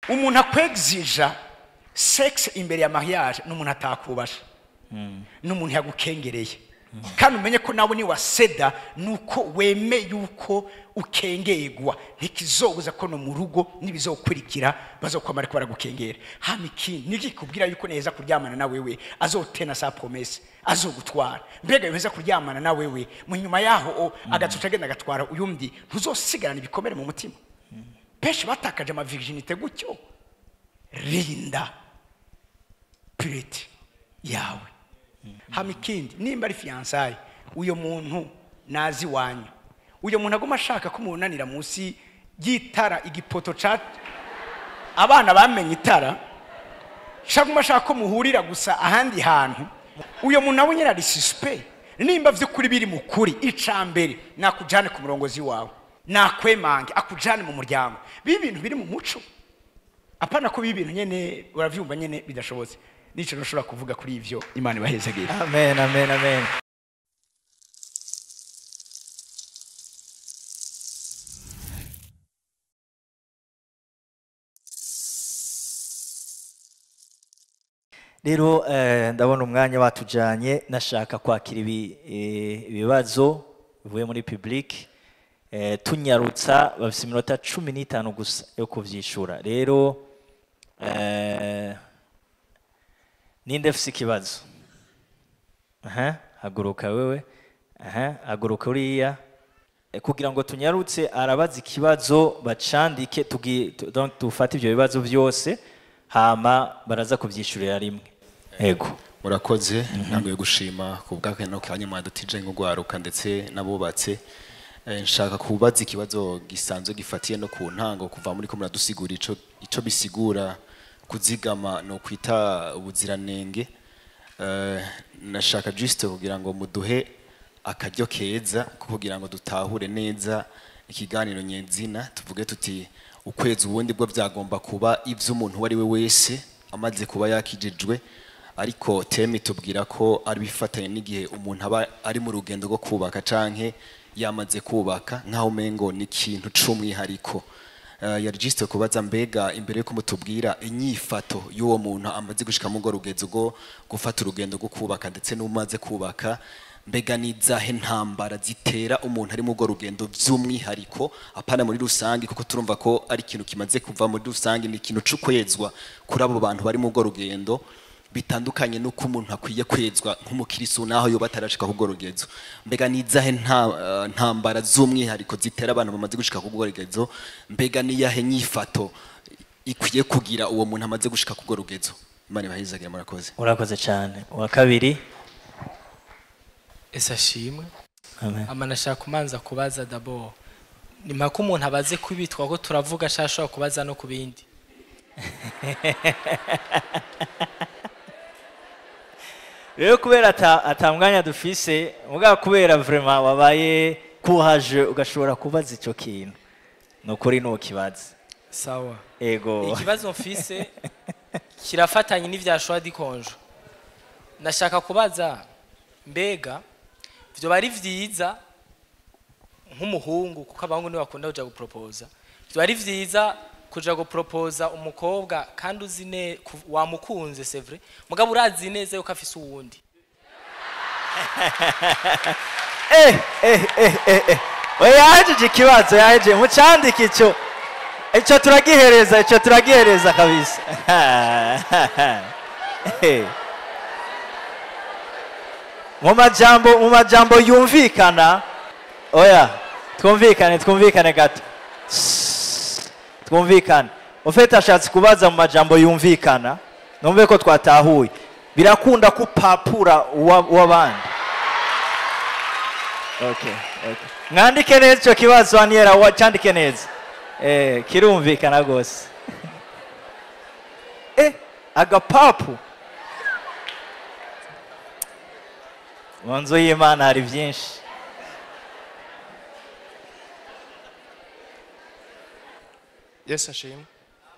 Umuntu akwegzija sex imbere ya mariage n'umuntu atakubasha, n'umuntu yagukengereye. Kandi umenye ko nawe ni waseda nuko weme yuko ukengerwa, ntikizobuza ko no mu rugo nibizokurikira bazokwama ariko baragukengera. Hama ikindi nikikubwira yuko neza kuryamana na wewe azotena sa promesse azogutwara. Mbega yoheza kuryamana na wewe mu nyuma yaho agacuca agenda agatwara uyundi, ntuzosigarana ibikomere mu mutima. Benshi batakaje ama virginité gutyo. Rinda purity yawe. Hama ikindi, nimba ari fiançailles, uyo muntu nazi wanyu, uyo muntu aguma ashaka ko umunanira munsi y'itara, igipoto ca abana bamenye itara, shaguma ashaka ko muhurira gusa ahandi hantu, uyo muntu nawe nyine ari suspect. Nimba vy'ukuri biri mu kuri, icambere nakujane ku murongozi wawe, nakwemange akujane mu muryango. Bibi bintu biri mu muco, apana ko bibi bintu nyene uravyumva nyene bidashobotse. Nico nshobora kuvuga kuri ivyo. Imana ibahezagire. Amen, amen, amen. Rero ndabona umwanya watujanye, nashaka kwakira ibibazo bivuye muri public. Tunyarutsa, bafise iminota 15 gusa yo kuvyishura. Rero ninde afise ikibazo? Aha, haguruka wewe. Aha, haguruka uriya. Kugira ngo tunyarutse, arabaza ikibazo bacandike, donc tufate ivyo bibazo vyose, hama baraza kuvyishurira rimwe. Ego. Murakoze, ntanguye gushima ku bw'akano kanya mwadutije nk'ugwaruka ndetse n'abubatse. Nshaka kubaza ikibazo gisanzwe gifatiye no ku ntango, kuva muri ko muradusigura ico bisigura kuzigama no kwita ubuziranenge. Nashaka juste kugira ngo muduhe akaryo keza kugira ngo dutahure neza ikiganiro nyezina, tuvuge tuti ukwezi ubundi bwo byagomba kuba ivy'umuntu wari we wese amaze kuba yakijijwe, ariko teme tubwira ko ari bifatanye n'igihe umuntu aba ari mu rugendo rwo kubaka canke yamaze kubaka, nkaho umengo ni ikintu c'umwihariko. Yari juste kubaza mbega imbere yuko mutubwira inyifato y'uwo muntu amaze gushika mu rugezo rwo gufata urugendo rwo kubaka ndetse n'umaze kubaka, mbega nizahe ntambara zitera umuntu ari mu rwo rugendo by'umwihariko, apana muri rusange, kuko turumva ko ari ikintu kimaze kuva muri rusange, ni ikintu c'ukwezwa kuri abo bantu bari mu rwo rugendo, bitandukanye nuko umuntu akwiye kwezwa nk'umukristo naho yoba atarashika ku rwo rugezo. Mbega nizahe ntambara z'umwihariko zitera abantu bamaze gushika ku rwo rugezo, mbega niyahe nyifato ikwiye kugira uwo muntu amaze gushika ku rwo rugezo? Imana ibahezagire, murakoze. Urakoze cyane. Uwa kabiri. Ese ashimwe. Amen. Ama nashaka kumanza kubaza d'abord, ni mpaka umuntu abaze kubitwa ko turavuga ashobora kubaza no kubindi. Rero kubera ata mwanya dufise, muga kubera vraiment wabaye courage ugashobora kubaza ico kintu, nukuri nukibaza. Sawa. Ego. Ikibazo mfise kirafatanye n'ivya choix du conjoint. Nashaka kubaza mbega vyo bari vyiza nk'umuhungu, kuko abahungu nibo bakunda kuja gupropoza, vyo bari vyiza kuja gupropoza umukobwa kandi uzi wamukunze, c'est vrai, mugabo urazi neza yuko afise uwundi. Oya, yahejeje ikibazo, yahejeje, mucandike ico. Ico turagihereza, ico turagihereza kabisa. Mu majambo yumvikana, oya, twumvikane, twumvikane gato. Twumvikane. Ufite ashatse kubaza mu majambo yumvikana, numve ko twatahuye. Birakunda kupapura uwabandi. Okay, okay. Mwandike neza ico kibazo, Aniera, wacandike neza. Kirumvikana gose. Agapapu. Mu nzu y'Imana hari byinshi. Yes, ashimwe.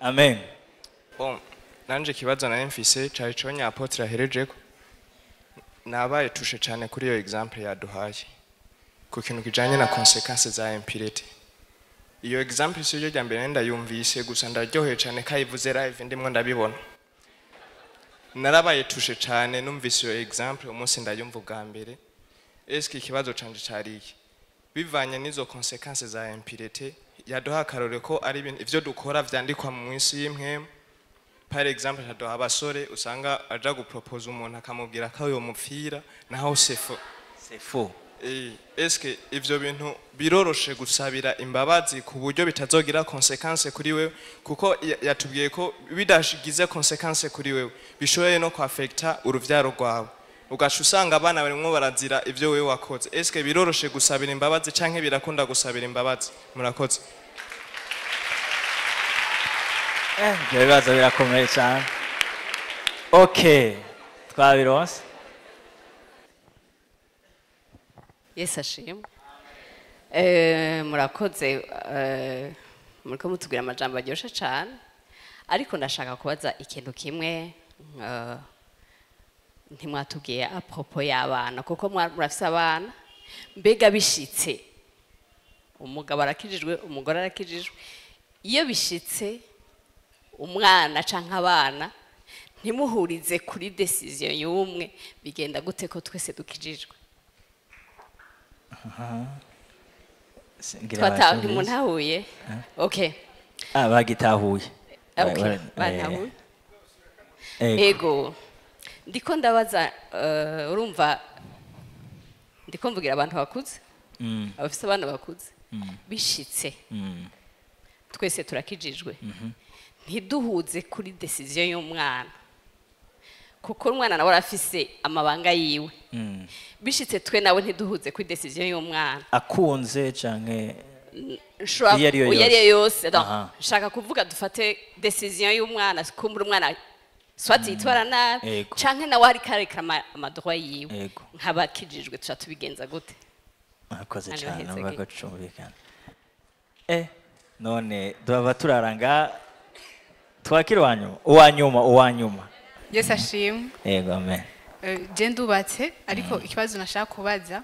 Amen. Bon, nanje kibazo na mfise cari co apotre aherejeko. Nabaye tushe cyane kuri iyo example yaduhaye ku kintu kijanye na conséquences za impureté. Iyo example si yo rya mbere ndayumvise, gusa ndaryohewe cyane ko ayivuze live ndimwo ndabibona. Narabaye touché cyane numvise iyo example umunsi ndayumva ubwa mbere. Eske ikibazo canje cari iki? Bivanye n'izo conséquences za impureté, yaduha akarore ko ari ibintu ivyo dukora vyandikwa mu isi y'impwemu. Par exemple, haduha abasore usanga aja gupropose umuntu akamubwira ko yomupfira, naho c'est faux. C'est faux. Eske ivyo bintu biroroshe gusabira imbabazi ku buryo bitazogira conséquence kuri wewe? Kuko yatubwiye ko bidashigize conséquence kuri wewe, bishoboye no kwaffecta uruvyaro rwawe, ugaca usanga abana barimwo barazira ivyo wewe wakoze. Eske biroroshe gusabira imbabazi canke birakunda gusabira imbabazi? Murakoze. Ibyo bibazo birakomeye cyane. Okay, twabironse. Yesu ashimwe. Murakoze, muriko mutubwira amajambo aryoshe cane, ariko ndashaka kubaza ikintu kimwe. Ntimwatubwiye à propos y'abana, kuko murafise abana. Mbega bishitse umugabo arakijijwe, umugore arakijijwe, iyo bishitse umwana canke abana ntimuhurize kuri décision y'umwe, bigenda gute ko twese dukijijwe? Ngira Twata bacyumvise. Ntimuntahuye? Okay. Ah, bagitahuye. Okay, bantahuye. Ego, ndiko ndabaza, urumva ndiko mvugira abantu bakuze, abafise abana bakuze. Bishitse twese turakijijwe, ntiduhuze kuri décision y'umwana, kuko umwana nawe arafise amabanga yiwe, bishitse twe nawe ntiduhuze kuri décision y'umwana, akunze canke nshobora iyo ariyo iyo ariyo yose. yose. Donc, nshaka kuvuga dufate décision y'umwana, kumbura umwana soit yitwara nabi, canke nawe ariko arekera amadroit yiwe, nk'abakijijwe tuca tubigenza gute? Murakoze Hano cyane. heze. Numva ko cumvikana. None duhava turaranga, twakira uwanyuma, uwanyuma, uwanyuma. Yesu ashimwe. Yego, amen. Je ndubatse, ariko ikibazo nashaka kubaza,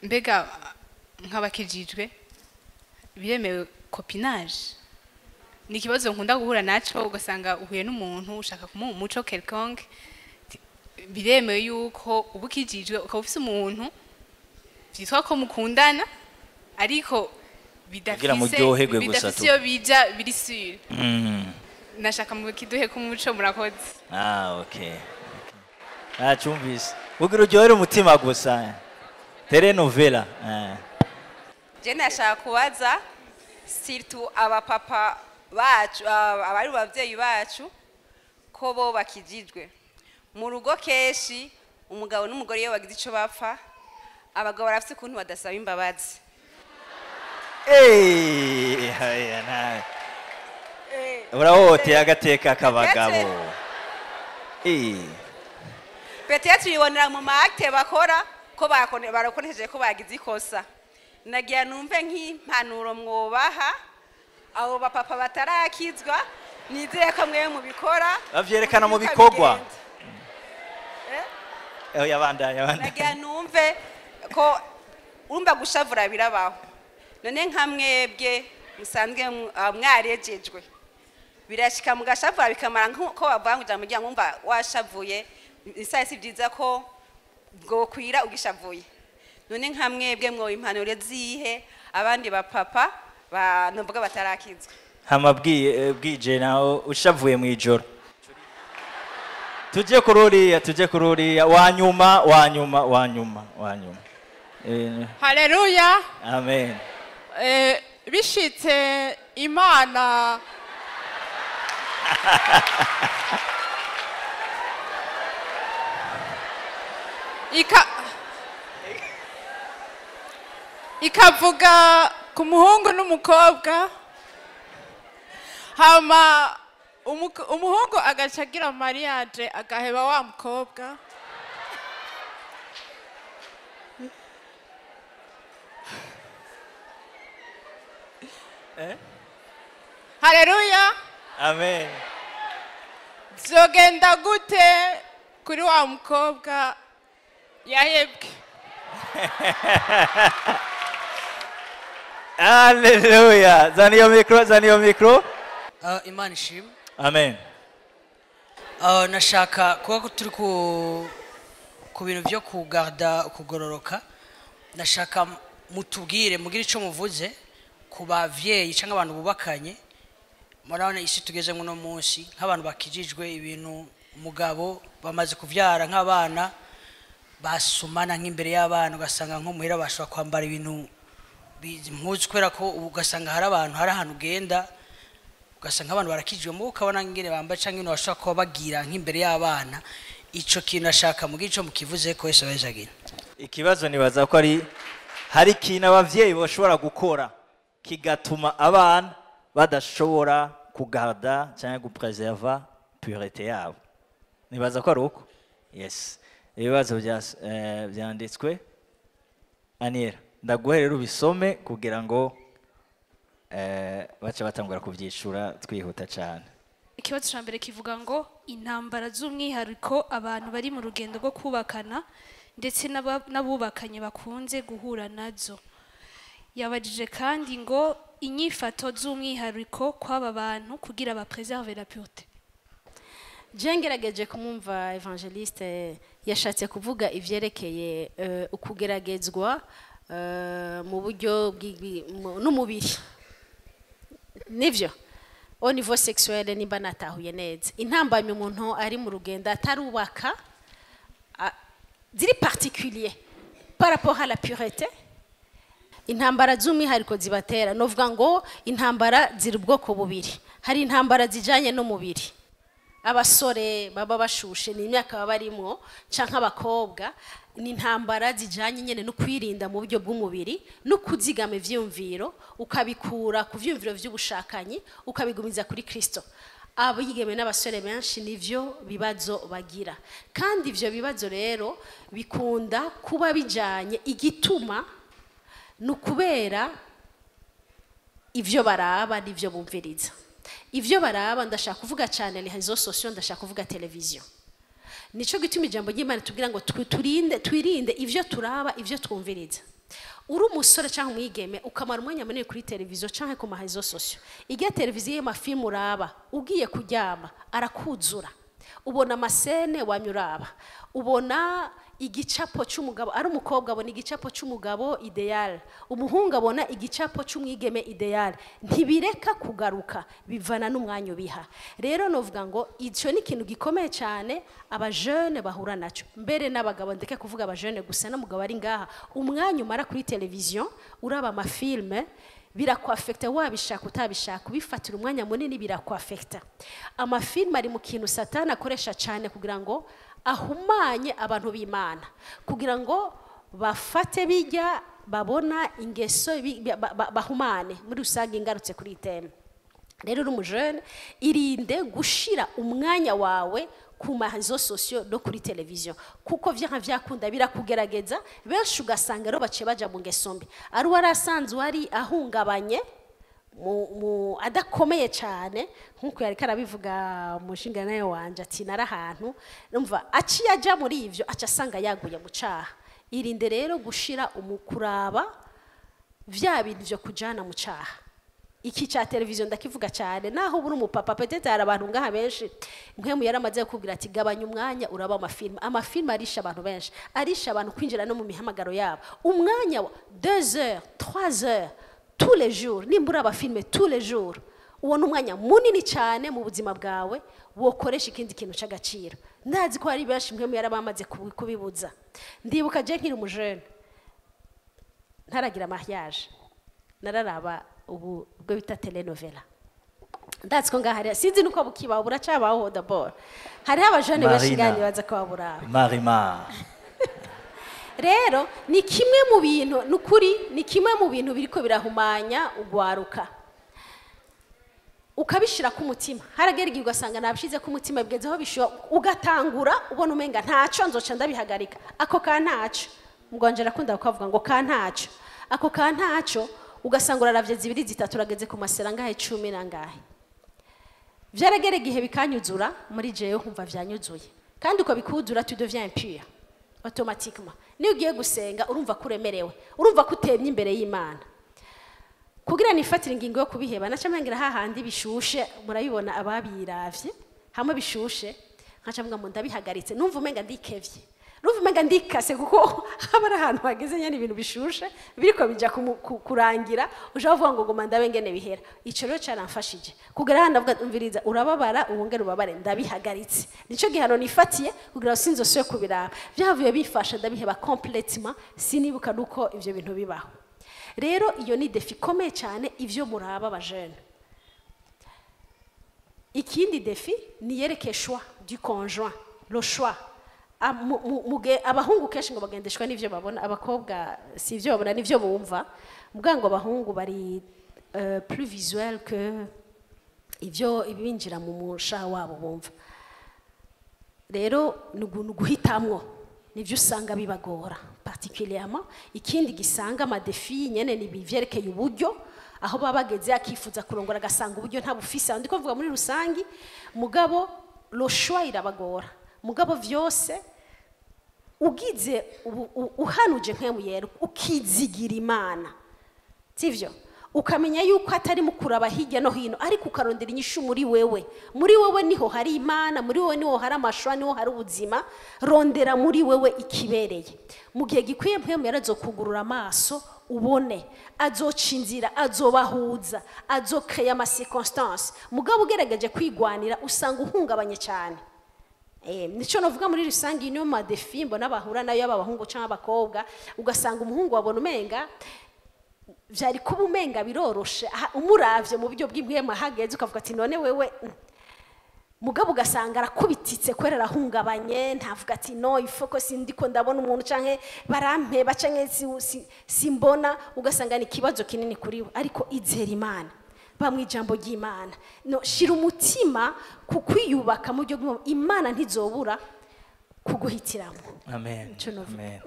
mbega nk'abakijijwe biremewe copinage? Ni ikibazo nkunda guhura naco, ugasanga uhuye n'umuntu ushaka kumuha umuco quelconque. Biremewe yuko uba ukijijwe ukaba ufise umuntu vyitwa ko mukundana, ariko Kugira bidafise muryoherwe gusa bidafise tu. iyo bija biri sûr? Nashaka mu kiduhe k'umuco, murakoze. Ah, okay. Nacyumvise. Kugira uryohere umutima gusa. Telenovela. Je nashaka kubaza surtout abapapa bacu, abari mu babyeyi bacu, ko bo bakijijwe. Mu rugo kenshi umugabo n'umugore iyo bagize icyo bapfa, abagabo barafite ukuntu badasaba imbabazi. Haya nawe. Urahoteye agateka k'abagabo. Peut-être tubibonera mu ma actes bakora ko barakoresheje ko bagize ikosa. Nagira numve nk'impanuro mwobaha abo bapapa batarakizwa. Nizeye ko mwewe mubikora. Bavyerekana mu Uko bikorwa. bigenda. Yabandanya, yabandanya. Nagira numve ko urumva gushavura birabaho. None nka mwebwe musanzwe mwarejejwe, birashika mugashavura bikamara, nkuko bavuga ngo ijambo rya mwumva washavuye isaha, si byiza ko bwokwira ugishavuye. None nka mwebwe mwoba impanuro zihe abandi bapapa ba nuvuga batarakizwa? Hama bwiye bwije nawe ushavuye mu ijoro. Tujye kuri uriya, tujye kuri uriya wanyuma, wanyuma, wanyuma, wanyuma. Haleluya. Amen. Bishitse Imana ikavuga ku muhungu n'umukobwa, hama umuhungu agaca agira mariage agaheba wa mukobwa, Haleluya. Amen. Vyogenda gute kuri wa mukobwa yahebwe? Haleluya. Zana iyo micro, zana iyo micro. Imana ishimwe. Amen. Nashaka kuba ko turi ku bintu byo kugarda kugororoka, nashaka mutubwire, mugire icyo muvuze ku bavyeyi cyangwa abantu bubakanye. Murabona isi tugezemo uno munsi, nk'abantu bakijijwe, ibintu umugabo bamaze kuvyara, nk'abana basumana nk'imbere y'abana, ugasanga nko muhira bashobora kwambara ibintu impuzu, kubera ko ubu ugasanga hari abantu, hari ahantu ugenda ugasanga abantu barakijwe mu, ukabona ngene bambaye cyangwa ibintu bashobora kuba bagira nk'imbere y'abana. Ico kintu ashaka mugire ico mukivuze ko Yesu abezagira. Ikibazo nibaza ko ari hari ikintu abavyeyi bashobora gukora kigatuma abana badashobora kugarda cyangwa gupreserva pureté yabo. Nibaza ko ari uko. Yes, ibibazo byanditswe. Aniela, ndaguhe rero ubisome kugira ngo bace batangura kuvyishura twihuta cyane. Ikibazo cya mbere kivuga ngo intambara z'umwihariko abantu bari mu rugendo rwo kubakana ndetse n'abubakanye bakunze guhura nazo. Yabajije kandi ngo inyifato z'umwihariko kw'aba bantu kugira ba préserve la pureté. Je ngerageje kumwumva, évangéliste yashatse kuvuga ivyerekeye ukugeragezwa mu buryo n'umubiri, nivyo, au niveau sexuel, nimba natahuye neza. Intambamyi umuntu ari mu rugendo atarubaka ziri particulier par rapport à la pureté, intambara z'umwihariko zibatera. Novuga ngo intambara ziri ubwoko bubiri. Hari intambara zijanye n'umubiri, abasore baba bashushe, ni imyaka baba barimwo, canke abakobwa. Ni intambara zijanye nyene no kwirinda mu buryo bw'umubiri no kuzigama ivyiyumviro, ukabikura ku vyiyumviro vy'ubushakanyi ukabigumiza kuri Kristo. Abigeme n'abasore benshi nivyo bibazo bagira, kandi ivyo bibazo rero bikunda kuba bijanye, igituma ni ukubera ivyo baraba n'ivyo bumviriza. Ivyo baraba, ndashaka kuvuga cyane les réseaux sociaux, ndashaka kuvuga televiziyo. Nico gituma ijambo ry'Imana tubwira ngo turinde, twirinde ivyo turaba, ivyo twumviriza. Uri umusore cyangwa umwigeme, ukamara umwanya munini kuri televiziyo cyangwa ku ma réseaux sociaux, ijya televiziyo y'amafilmu uraba, ugiye kuryama arakuzura, ubona ama scènes wamye uraba, ubona igicapo cy'umugabo. Ari umukobwa abona igicapo cy'umugabo idéal, umuhungu abona igicapo cy'umwigeme idéal. Ntibireka kugaruka, bivana n'umwanya ubiha. Rero novuga ngo icyo ni ikintu gikomeye cyane abajene bahura nacyo, mbere n'abagabo, ndeke kuvuga abajene gusa, n'umugabo ari ngaha. Umwanya umara kuri televiziyo uraba amafilme birakwafekta, wabishaka utabishaka, ubifatira umwanya munini birakwafekta. Amafilme ari mu kintu Satani akoresha cyane kugira ngo ahumanye abantu b'Imana, kugira ngo bafate bijya babona ingeso bahumane muri rusange. Ingarutse kuri iyi thème rero, uri umujene, irinde gushira umwanya wawe ku ma réseaux sociaux no kuri televiziyo, kuko vyanka vyakunda birakugerageza. Benshi ugasanga rero baciye baja mu ngeso mbi, ari uwari asanzwe ari ahungabanye mu adakomeye cyane, nk'uko yari karabivuga umushinga nawe wanje ati nari ahantu numva aciye aja muri ivyo, aca asanga yaguye mu caha. Irinde rero gushira umukuraba vya bintu vyo kujana mu caha. Iki cya televiziyo ndakivuga cyane, naho ubu uri umupapa, peut-être hari abantu ngaha benshi nkemu yaramaze kukubwira ati gabanya umwanya uraba amafilmu. Amafilmu arisha abantu benshi, arisha abantu kwinjira no mu mihamagaro yabo. Umwanya wa 2 heures, 3 heures tous les jours, nimba uraba filme tous les jours, uwo ni umwanya munini cyane mu buzima bwawe wokoresha ikindi kintu cy'agaciro. Ndazi ko hari benshi nkemu yarabamaze kubibuza. Ndibuka je nkiri umujene ntaragira mariage, nararaba ubu ubwo bita telenovela. Ndazi ko ngaha sinzi nuko bukibaho, buracabaho. D'abord hariho abajene benshi Marina. ngaha nibaza ko baburaba. Marima. Rero ni kimwe mu bintu, ni ukuri, ni kimwe mu bintu biriko birahumanya ugwaruka, ukabishira ku mutima. Haragera igihe ugasanga nabishize ku mutima, bigeze aho bishuha, ugatangura ubona umenga ntaco, nzoca ndabihagarika. Ako ka ntaco, mugwanje arakunda kukavuga ngo ka ntaco, ako ka ntaco, ugasanga uraravye zibiri, zitatu, urageze ku masera ngahe, 10 nangahe. Vyaragera igihe bikanyuzura muri jewe, nkumva vyanyuzuye, kandi uko bikuzura tu deviens impur automatiquement. Niyo ugiye gusenga urumva ko uremerewe, urumva ko utemye imbere y'Imana. Kugira nifatire ingingo yo kubiheba, naca mpengira hahandi bishushe, murabibona ababiravye, hamwe bishushe nkaca mvuga ngo ndabihagaritse, numva umenga ndikevye, numva umenga ndikase, kuko haba ari ahantu hageze nyene ibintu bishushe biriko bija kurangira, uja uvuga ngo goma ndabe ngene bihera. Ico rero caramfashije kugera hano ndavuga, umviriza, urababara wongere ubabare, ndabihagaritse, nico gihano nifatiye kugira ngo sinzosubire kubiraba. Vyavuye bifasha, ndabiheba complètement, sinibuka nuko ivyo bintu bibaho. Rero iyo ni défi ikomeye cyane, ivyo muraba abajene. Ikindi défi ni yereke choix du conjoint, le choix. Abahungu kenshi ngo bagendeshwa n'ivyo babona, abakobwa si ivyo babona n'ivyo bumva, muga ngo abahungu bari plus visuel que ivyo ibinjira mu mushaha wabo bumva. Rero ni uguhitamwo, nivyo usanga bibagora particulièrement. Ikindi gisanga ama défis nyene ni bivyerekeye uburyo, aho baba bageze akifuza kurongora agasanga uburyo nta bufise. Aho ndiko mvuga muri rusangi, mugabo le choix irabagora. Mugabo vyose ugize uhanuje Mpwemu Yera, ukizigira Imana, sivyo, ukamenya yuko atari mu kuraba hirya no hino, ariko ukarondera inyishu muri wewe. Muri wewe niho hari Imana, muri wewe niho hari amashwa, niho hari ubuzima. Rondera muri wewe ikibereye mu gihe gikwiye. Mpwemu Yera azokugurura amaso ubone, azoca inzira, azobahuza, azokreya ama circonstances. Mugabo ugerageje kwigwanira usanga uhungabanye cyane. Nico novuga muri rusange, niyo ma défis mbona bahura nayo, yaba abahungu cyangwa abakobwa. Ugasanga umuhungu wabona umenga vyari kuba umenga biroroshe, umuravye mu buryo bw'impwemu ahageze ukavuga ati none wewe, mugabo ugasanga arakubititse kubera arahungabanye, ntavuga ati no ifoko sindiko ndabona umuntu canke barampeba canke simbona, ugasanga ni ikibazo kinini kuri we. Ariko izera Imana, ba mu ijambo ry'Imana, no shira umutima ku kwiyubaka mu buryo bw'impwemu, Imana ntizobura kuguhitiramo. Amen. Ico novuga. Amen,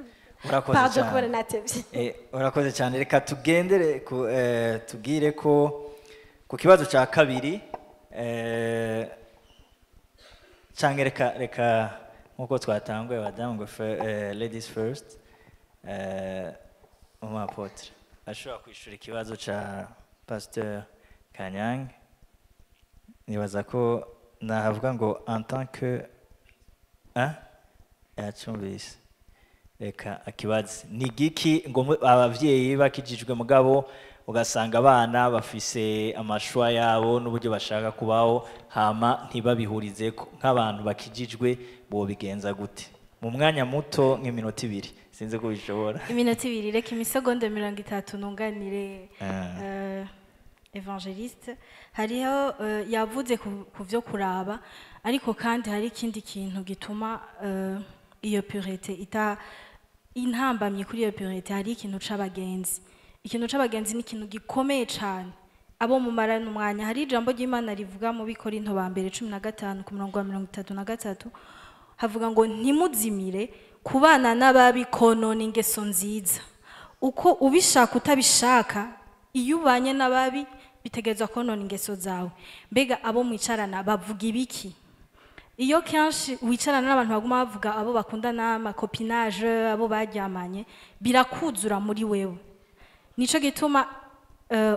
urakoze Pardon cyane. kubera natevye. Urakoze cyane. Reka tugendere ku tubwire ko ku kibazo cya kabiri, canke reka nkuko twatanguye abadamu ngo ladies first, mama apôtre ashobora kwishura ikibazo ca Pasteur Kanyange. Nibaza ko nahavuga ngo en tant que, hein, yacumvise, reka akibaze ni giki ngo abavyeyi bakijijwe, mugabo ugasanga abana bafise ama choix yabo n'uburyo bashaka kubaho, hama ntibabihurize ko, nk'abantu bakijijwe bobigenza gute? Mu mwanya muto nk'iminota 2, sinzi ko bishobora. Iminota 2, reka imisegonda 30 nunganire. Ah. Évangéliste hariho yavuze ku vyo kuraba, ariko kandi hari ikindi kintu gituma iyo pureté ita intambamye. Kuri iyo pureté hari ikintu c'abagenzi. Ikintu c'abagenzi ni ikintu gikomeye cane, abo mumarana umwanya. Hari ijambo ry'Imana rivuga mu Bikorinto ba mbere 15 ku murongo wa 33, havuga ngo ntimuzimire, kubana n'ababi konona ingeso nziza. Uko ubishaka utabishaka, iyo ubanye n'ababi bitegerezwa konona ingeso zawe. Mbega abo mwicarana bavuga ibiki? Iyo kenshi wicarana n'abantu baguma bavuga abo bakundana, ama copinage, abo baryamanye, birakuzura muri wewe. Nico gituma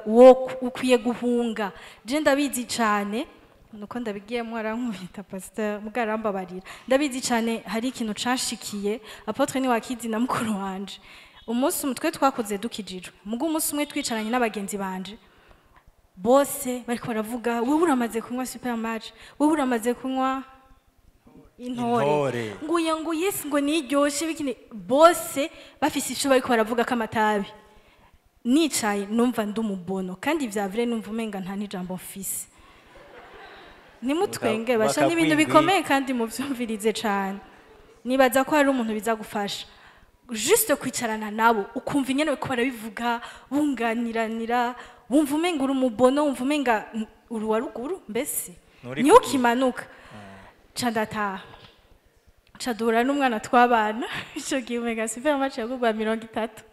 wo ukwiye guhunga. Je ndabizi cane, nuko ndabigiyemo arankubita pasteur, mugarambabarira. Ndabizi cane, hari ikintu canshikiye, apôtre ni wakizi na mukuru wanje. Umunsi umwe twe twakoze dukijijwe, mugo umunsi umwe twicaranye n'abagenzi banje bose, bariko baravuga: "Wewe uramaze kunywa Supermatch, wewe uramaze kunywa Intore." Intore. Nguye ngo yes, ngo niryoshe bikini, bose bafise ico bariko baravuga kamatabi. Nicaye numva ndi umubono, kandi vya vrai numva umenga nta n'ijambo mfise. Nimutwenge basha, n'ibintu Bakakwigwi. bikomeye kandi muvyumvirize cane. Nibaza ko hari umuntu biza gufasha juste kwicarana nabo, ukumva ingene bariko barabivuga bunganiranira, wumva umenga uri umubono, wumva umenga uri uwa ruguru mbese. Nturi. Niho ukimanuka ca ndataha, ca duhura n'umwana twabana ico gihe, umenga Supermatch yagurwa 30.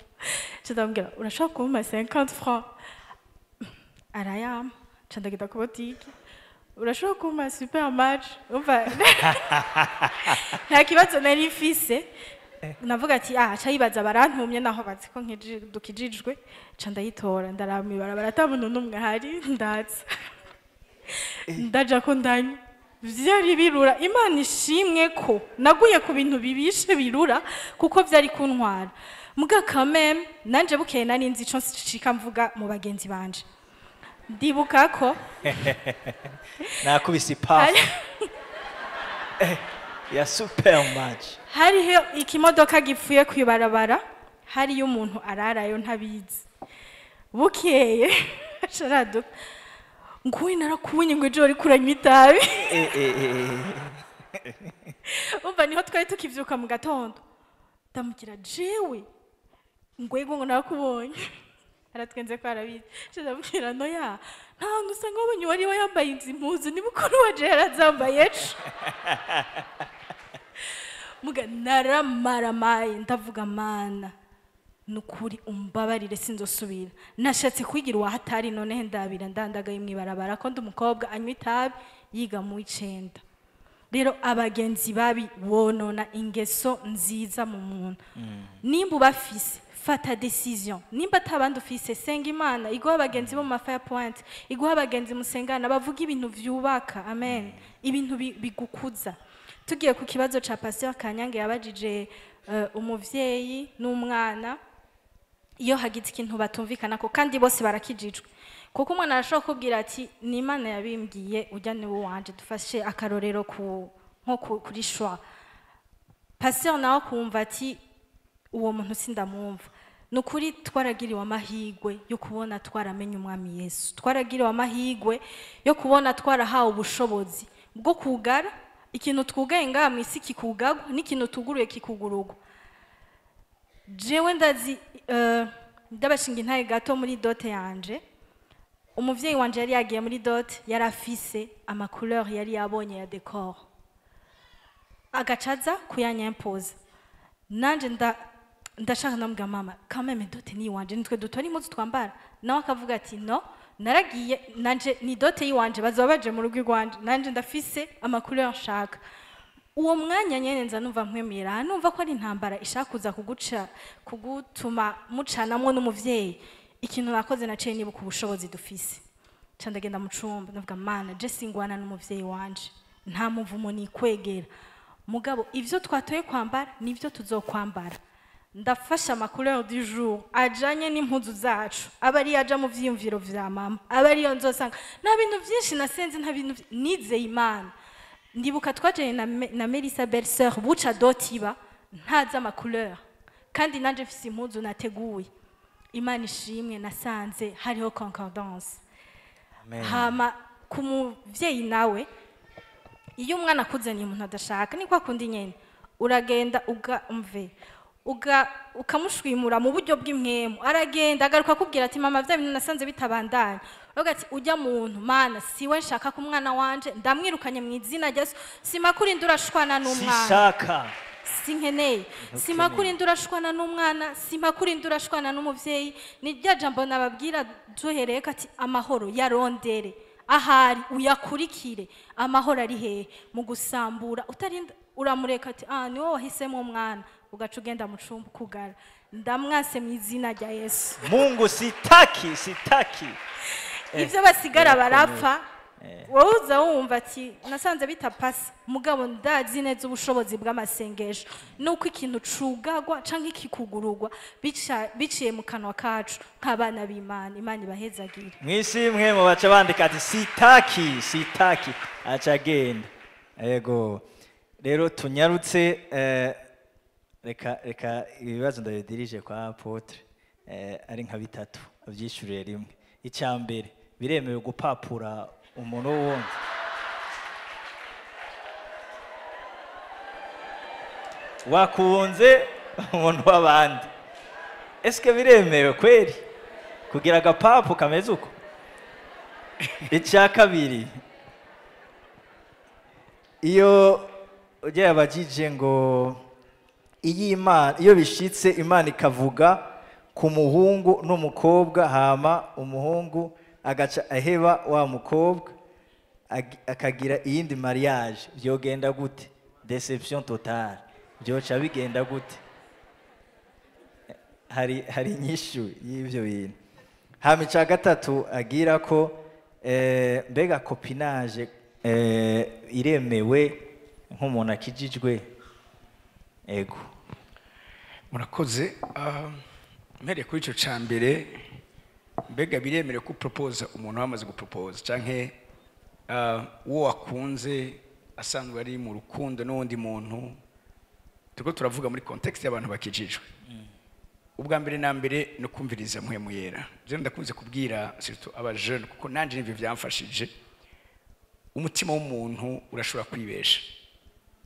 Ca ndamubwira: "Urashobora kumpa 50 francs?" Arayampa. Ca ndagenda ku botike: "Urashobora kumpa Supermatch?" Umva, nta kibazo nari mfise. Navuga ati ah, aca yibaza barantumye naho bazi ko dukijijwe. Ca ndayitora, ndaraba ibarabara ata muntu n'umwe ahari, ndaza ndaja ko ndanywa. Vyari birura. Imana ishimwe ko naguye ku bintu bibishe birura, kuko vyari kuntwara. Muga quand même nanje bukeye nari nzi ico nshika mvuga mu bagenzi banje. Ndibuka ko Nakubise ipafu ya super match. Hariho ikimodoka gipfuye kw'ibarabara, hariyo umuntu ararayo ntabizi. Bukeye asharaduka nguwe, narakubonye ngo ejo wariko uranywa itabi. Umva, niho twari tukivyuka mu gatondo, ndamubwira jewe ngwego ngo narakubonye, aratwenze ko arabizi. Nca ndamubwira no ya nta hantu usanga wabonye uwari we yambaye izi mpuzu, ni mukuru wanje yarazambaye ejo. Muga naramaramaye, ndavuga: "Mana, nukuri umbabarire, sinzosubira." Nashatse kwigira uwahatari, noneho ndabira ndandagaye mw'ibarabara ko ndi umukobwa anywa itabi yiga mu w'icenda. Rero abagenzi babi bonona ingeso nziza mu muntu. Nimba ubafise, fata décision. Nimba atabandi ufise, senga Imana iguha abagenzi bo mu ma fire point, iguha abagenzi musengana bavuga ibintu vyubaka, amen, ibintu bigukuza. Tugiye ku kibazo ca Pasteur Kanyange yabajije, umuvyeyi n'umwana iyo hagize ikintu batumvikanako kandi bose barakijijwe, kuko umwana arashobora kubwira ati: "Ni Imana yabimbwiye, ujya ni wowe wanje." Dufashe akarorero ku nko kuri choix, pasteur nawe akumva ati: "Uwo muntu sindamwumva." Ni ukuri twaragiriwe amahirwe yo kubona twaramenye Umwami Yesu, twaragiriwe amahirwe yo kubona twarahawe ubushobozi bwo kugara ikintu twugaye ngaha mu isi kikugagwa, n'ikintu tuguruye kikugurugwa. Jewe ndazi, ndabashinga intaye gato muri dot yanje. Umuvyeyi wanje yari yagiye muri dot, yari afise ama couleur yari yabonye ya décor, agacaza kuyanyempoza. Nanje ndashaka, ndamubwira: "Mama, quand même dot ni iwanje, nitwe dutora impuzu twambara." Nawe akavuga ati: "No, naragiye nanje ni dot yiwanje, bazoba baje mu rugo iwanje, nanje ndafise ama couleur nshaka." Uwo mwanya nyene nza numva nkwemera, numva ko ari intambara ishaka kuza kuguca, kugutuma mucanamwo n'umuvyeyi. Ikintu nakoze, naciye nibuka ubushobozi dufise, nca ndagenda mu cumba, ndavuga: "Mana, je singwana n'umuvyeyi wanje, nta muvumo nikwegera, mugabo ivyo twatoye kwambara nivyo tuzokwambara." Ndafashe ama couleur du jour ajanye n'impuzu zacu, aba ariyo aja mu vyiyumviro vya mama, aba ariyo nzosanga. Nta bintu vyinshi nasenze, nta bintu nizeye Imana. Ndibuka twajanye na Melissa, belle sœur, buca dot iba ntazi ama couleur, kandi nanje mfise impuzu nateguye. Imana ishimwe, nasanze hariho concordance. Amen. Hama ku muvyeyi nawe, iyo umwana akuzaniye umuntu adashaka, ni kwa kundi nyene uragenda uga umve uga ukamushwimura mu buryo bw'impwemu, aragenda agaruka akubwira ati: "Mama, vya bintu nasanze bitabandanya." Uravuga ati: "Ujya muntu, Mana, siwe nshaka ku mwana wanje, ndamwirukanye mu izina rya Yesu." Simakurinda urashwana n'umwana. Sishaka. Sinkeneye. Simakurinda urashwana n'umwana, simakurinda urashwana n'umuvyeyi. Ni rya jambo nababwira duhereye ko ati: "Amahoro yarondere ahari uyakurikire." Amahoro ari hehe? Mu gusambura utarinda uramureka ati: "Ah, ni wowe wahisemo umwana," ugaca ugenda mu cumba ukugara. Ndamwase mu izina rya Yesu. Mungu, sitaki, sitaki. Ibyo basigara Birakomeye. barapfa. Wowe uza wumva ati: "Nasanze bitapasa," mugabo ndazi neza ubushobozi bw'amasengesho nuko ikintu cugagwa canke kikugurugwa biciye mu kanwa kacu nk'abana b'Imana. Imana ibahezagire. Mwisi mwe mu baca bandika ati: "Sitaki, sitaki," aca agenda. Yego, rero tunyarutse, reka ibibazo ndabidirije kwa apôtre, ari nka bitatu abyishuriye rimwe. Icya mbere, biremewe gupapura umuntu wundi? Wakunze umuntu w'abandi, eske biremewe kweri kugira agapapu kameze uko? Icya kabiri, iyo ujya yabajije ngo iyo Imana, iyo bishitse Imana ikavuga ku muhungu n'umukobwa, hama umuhungu agaca aheba wa mukobwa akagira iyindi mariage, byogenda gute? Déception totale, byoca bigenda gute? Hari inyishu y'ivyo bintu. Hama ica gatatu agira ko mbega copinage iremewe nk'umuntu akijijwe? Ego. Murakoze. Mpereye kuri ico ca mbere, mbega biremerewe ko propose umuntu wamaze gupropose canke uwo wakunze asanzwe ari mu rukundo n'uwundi muntu? Turiko turavuga muri contexte y'abantu bakijijwe. Ubwa mbere na mbere no kumviriza Mpwemu Yera. Je ndakunze kubwira surtout aba jeune, kuko nanje nivyo vyamfashije. Umutima w'umuntu urashobora kwibesha,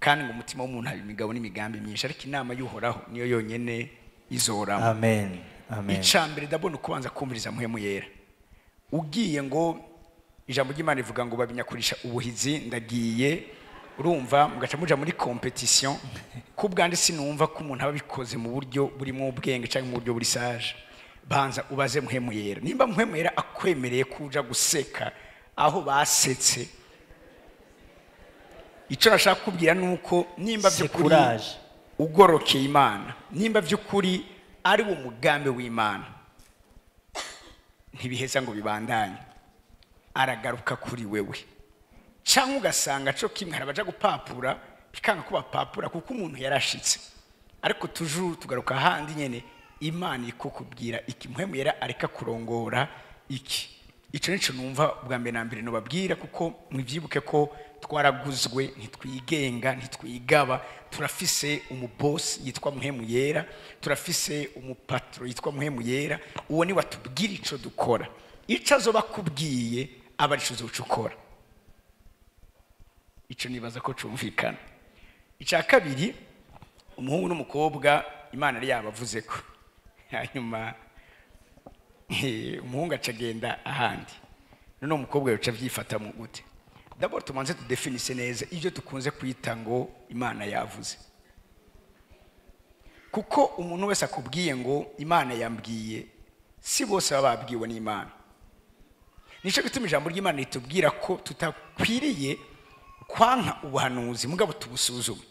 kandi ngo umutima w'umuntu hari imigabo n'imigambi myinshi, ariko inama y'Uhoraho niyo yonyene izorama. Amen, amen. Ica mbere ndabona ukubanza kumviriza Mpwemu Yera. Ugiye ngo ijambo ry'Imana rivuga ngo babinyakurisha ubuhizi, ndagiye, urumva mugaca muja muri competition. Kubwandi sinumva ko umuntu aba abikoze mu buryo burimo ubwenge cyangwa mu buryo buri sage. Banza ubaze Mpwemu Yera. Nimba Mpwemu Yera akwemereye kuja guseka aho basetse, ico nashaka kubwira nuko nimba by'ukuri Courage. ugorokeye Imana, nimba by'ukuri ari wo mugambi w'Imana, ntibiheza ngo bibandanye, aragaruka kuri wewe. Cyangwa ugasanga cyo kimwe hari abaja gupapura bikanga ko bapapura kuko umuntu yarashitse, ariko toujours tugaruka handi nyene Imana ikukubwira iki, Mpwemu Yera areka kurongora iki. Ico nico numva bwa mbere na mbere nobabwira, kuko mwivyibuke ko twaraguzwe, ntitwigenga, ntitwigaba. Turafise umuboss yitwa Mpwemu Yera, turafise umupatro yitwa Mpwemu Yera. Uwo ni watubwira ico dukora, ico azoba akubwiye aba arico uzoca ukora. Ico nibaza ko cumvikana. Ica kabiri, umuhungu n'umukobwa Imana yari yabavuze ko hanyuma umuhungu acagenda ahandi, none umukobwa yoca avyifata mu gute? D'abord tumanze tudefinise neza ibyo dukunze kwita ngo Imana yavuze, kuko umuntu wese akubwiye ngo Imana yambwiye, si bose baba babwiwe n'Imana. Nico gituma ijambo ry'Imana ritubwira ko tutakwiriye kwanka ubuhanuzi mugabo tubusuzume.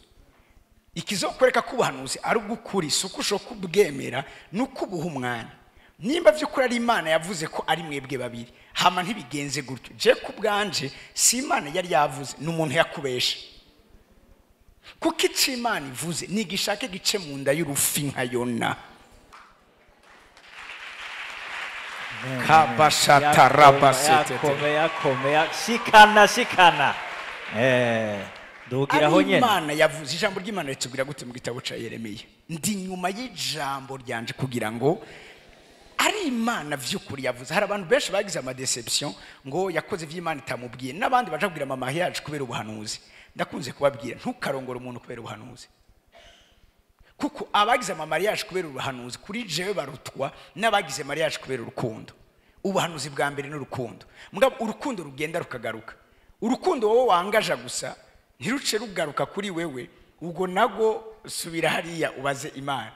Ikizokwereka ko ubuhanuzi ari ubw'ukuri si uko ushobora kubwemera, ni uko ubuha umwanya. Nimba vy'ukuri ari Imana yavuze ko ari mwebwe babiri, hama ntibigenze gutyo. Je ku bwanje si Imana yari yavuze, ni umuntu yakubesha. Kuko ico Imana ivuze ni igishake gice mu nda y'urufi nka Yona. Kabashatarabasete. Yakome, shikana, shikana. Dugira ho nyene. Imana yavuze, ijambo ry'Imana ritubwira gute mu gitabo ca Yeremiya? Ndi nyuma y'ijambo ryanje kugira ngo ari Imana vy'ukuri yavuze. Hari abantu benshi bagize ama deception ngo yakoze ivy'Imana itamubwiye, n'abandi baje kubwira mama yacu kubera ubuhanuzi. Ndakunze kubabwira, ntukarongora umuntu kubera ubuhanuzi, kuko abagize ama mariage kubera ubuhanuzi kuri jewe barutwa n'abagize mariage kubera urukundo. Ubuhanuzi bwa mbere n'urukundo, mugabo urukundo rugenda rukagaruka. Urukundo wowe wangaja gusa ntiruce rugaruka kuri wewe, ubwo nago subira hariya ubaze Imana,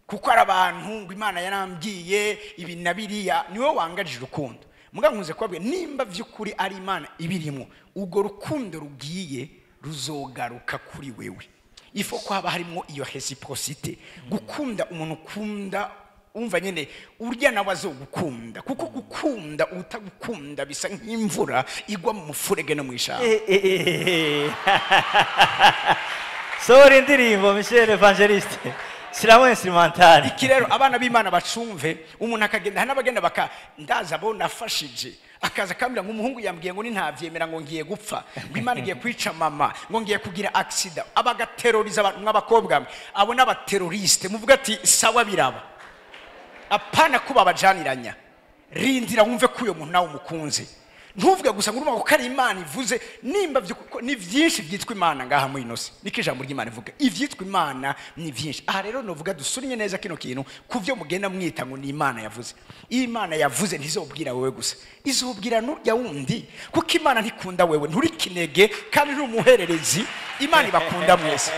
kuko ari abantu ngo Imana yarambwiye ibi na biriya, niwe wangajije urukundo. Mugabo nkunze kubabwira, nimba vy'ukuri ari Imana ibirimo, ubwo rukundo rugiye ruzogaruka kuri wewe. Ifo ko haba harimo iyo reciprocité, gukunda umuntu ukunda umva nyene urya nawe azogukunda, kuko gukunda utagukunda bisa nk'imvura igwa mu mufurege no mw'ishamba. Sora indirimbo Michel Evangeliste, shiramo instrumental. Iki rero abana b'Imana bacumve, umuntu akagenda n'abagenda baka ndaza bo nafashije, akaza akambwira ngo umuhungu yambwiye ngo nintavyemera ngo ngiye gupfa, ngo Imana igiye kwica mama, ngo ngiye kugira accident. Abagaterroriza abantu mw'abakobwa mwe, abo n'abaterroriste muvuga ati sawa biraba. Apana kuba bajaniranya, rindira wumve ko uyo muntu nawe umukunze. Ntuvuge gusa ngo urumva ko ari Imana ivuze. Nimba ni vyinshi vyitwa Imana ngaha muri ino si, niko ijambo ry'Imana ivuga, ivyitwa Imana ni vyinshi. Aha rero novuga dusurinye neza kino kintu kuvyo mugenda mwita ngo ni Imana yavuze. Iyo Imana yavuze ntizobwira wewe gusa, izobwira n'urya wundi, kuko Imana ntikunda wewe, nturi kinege kandi nturi umuhererezi. Imana ibakunda mwese.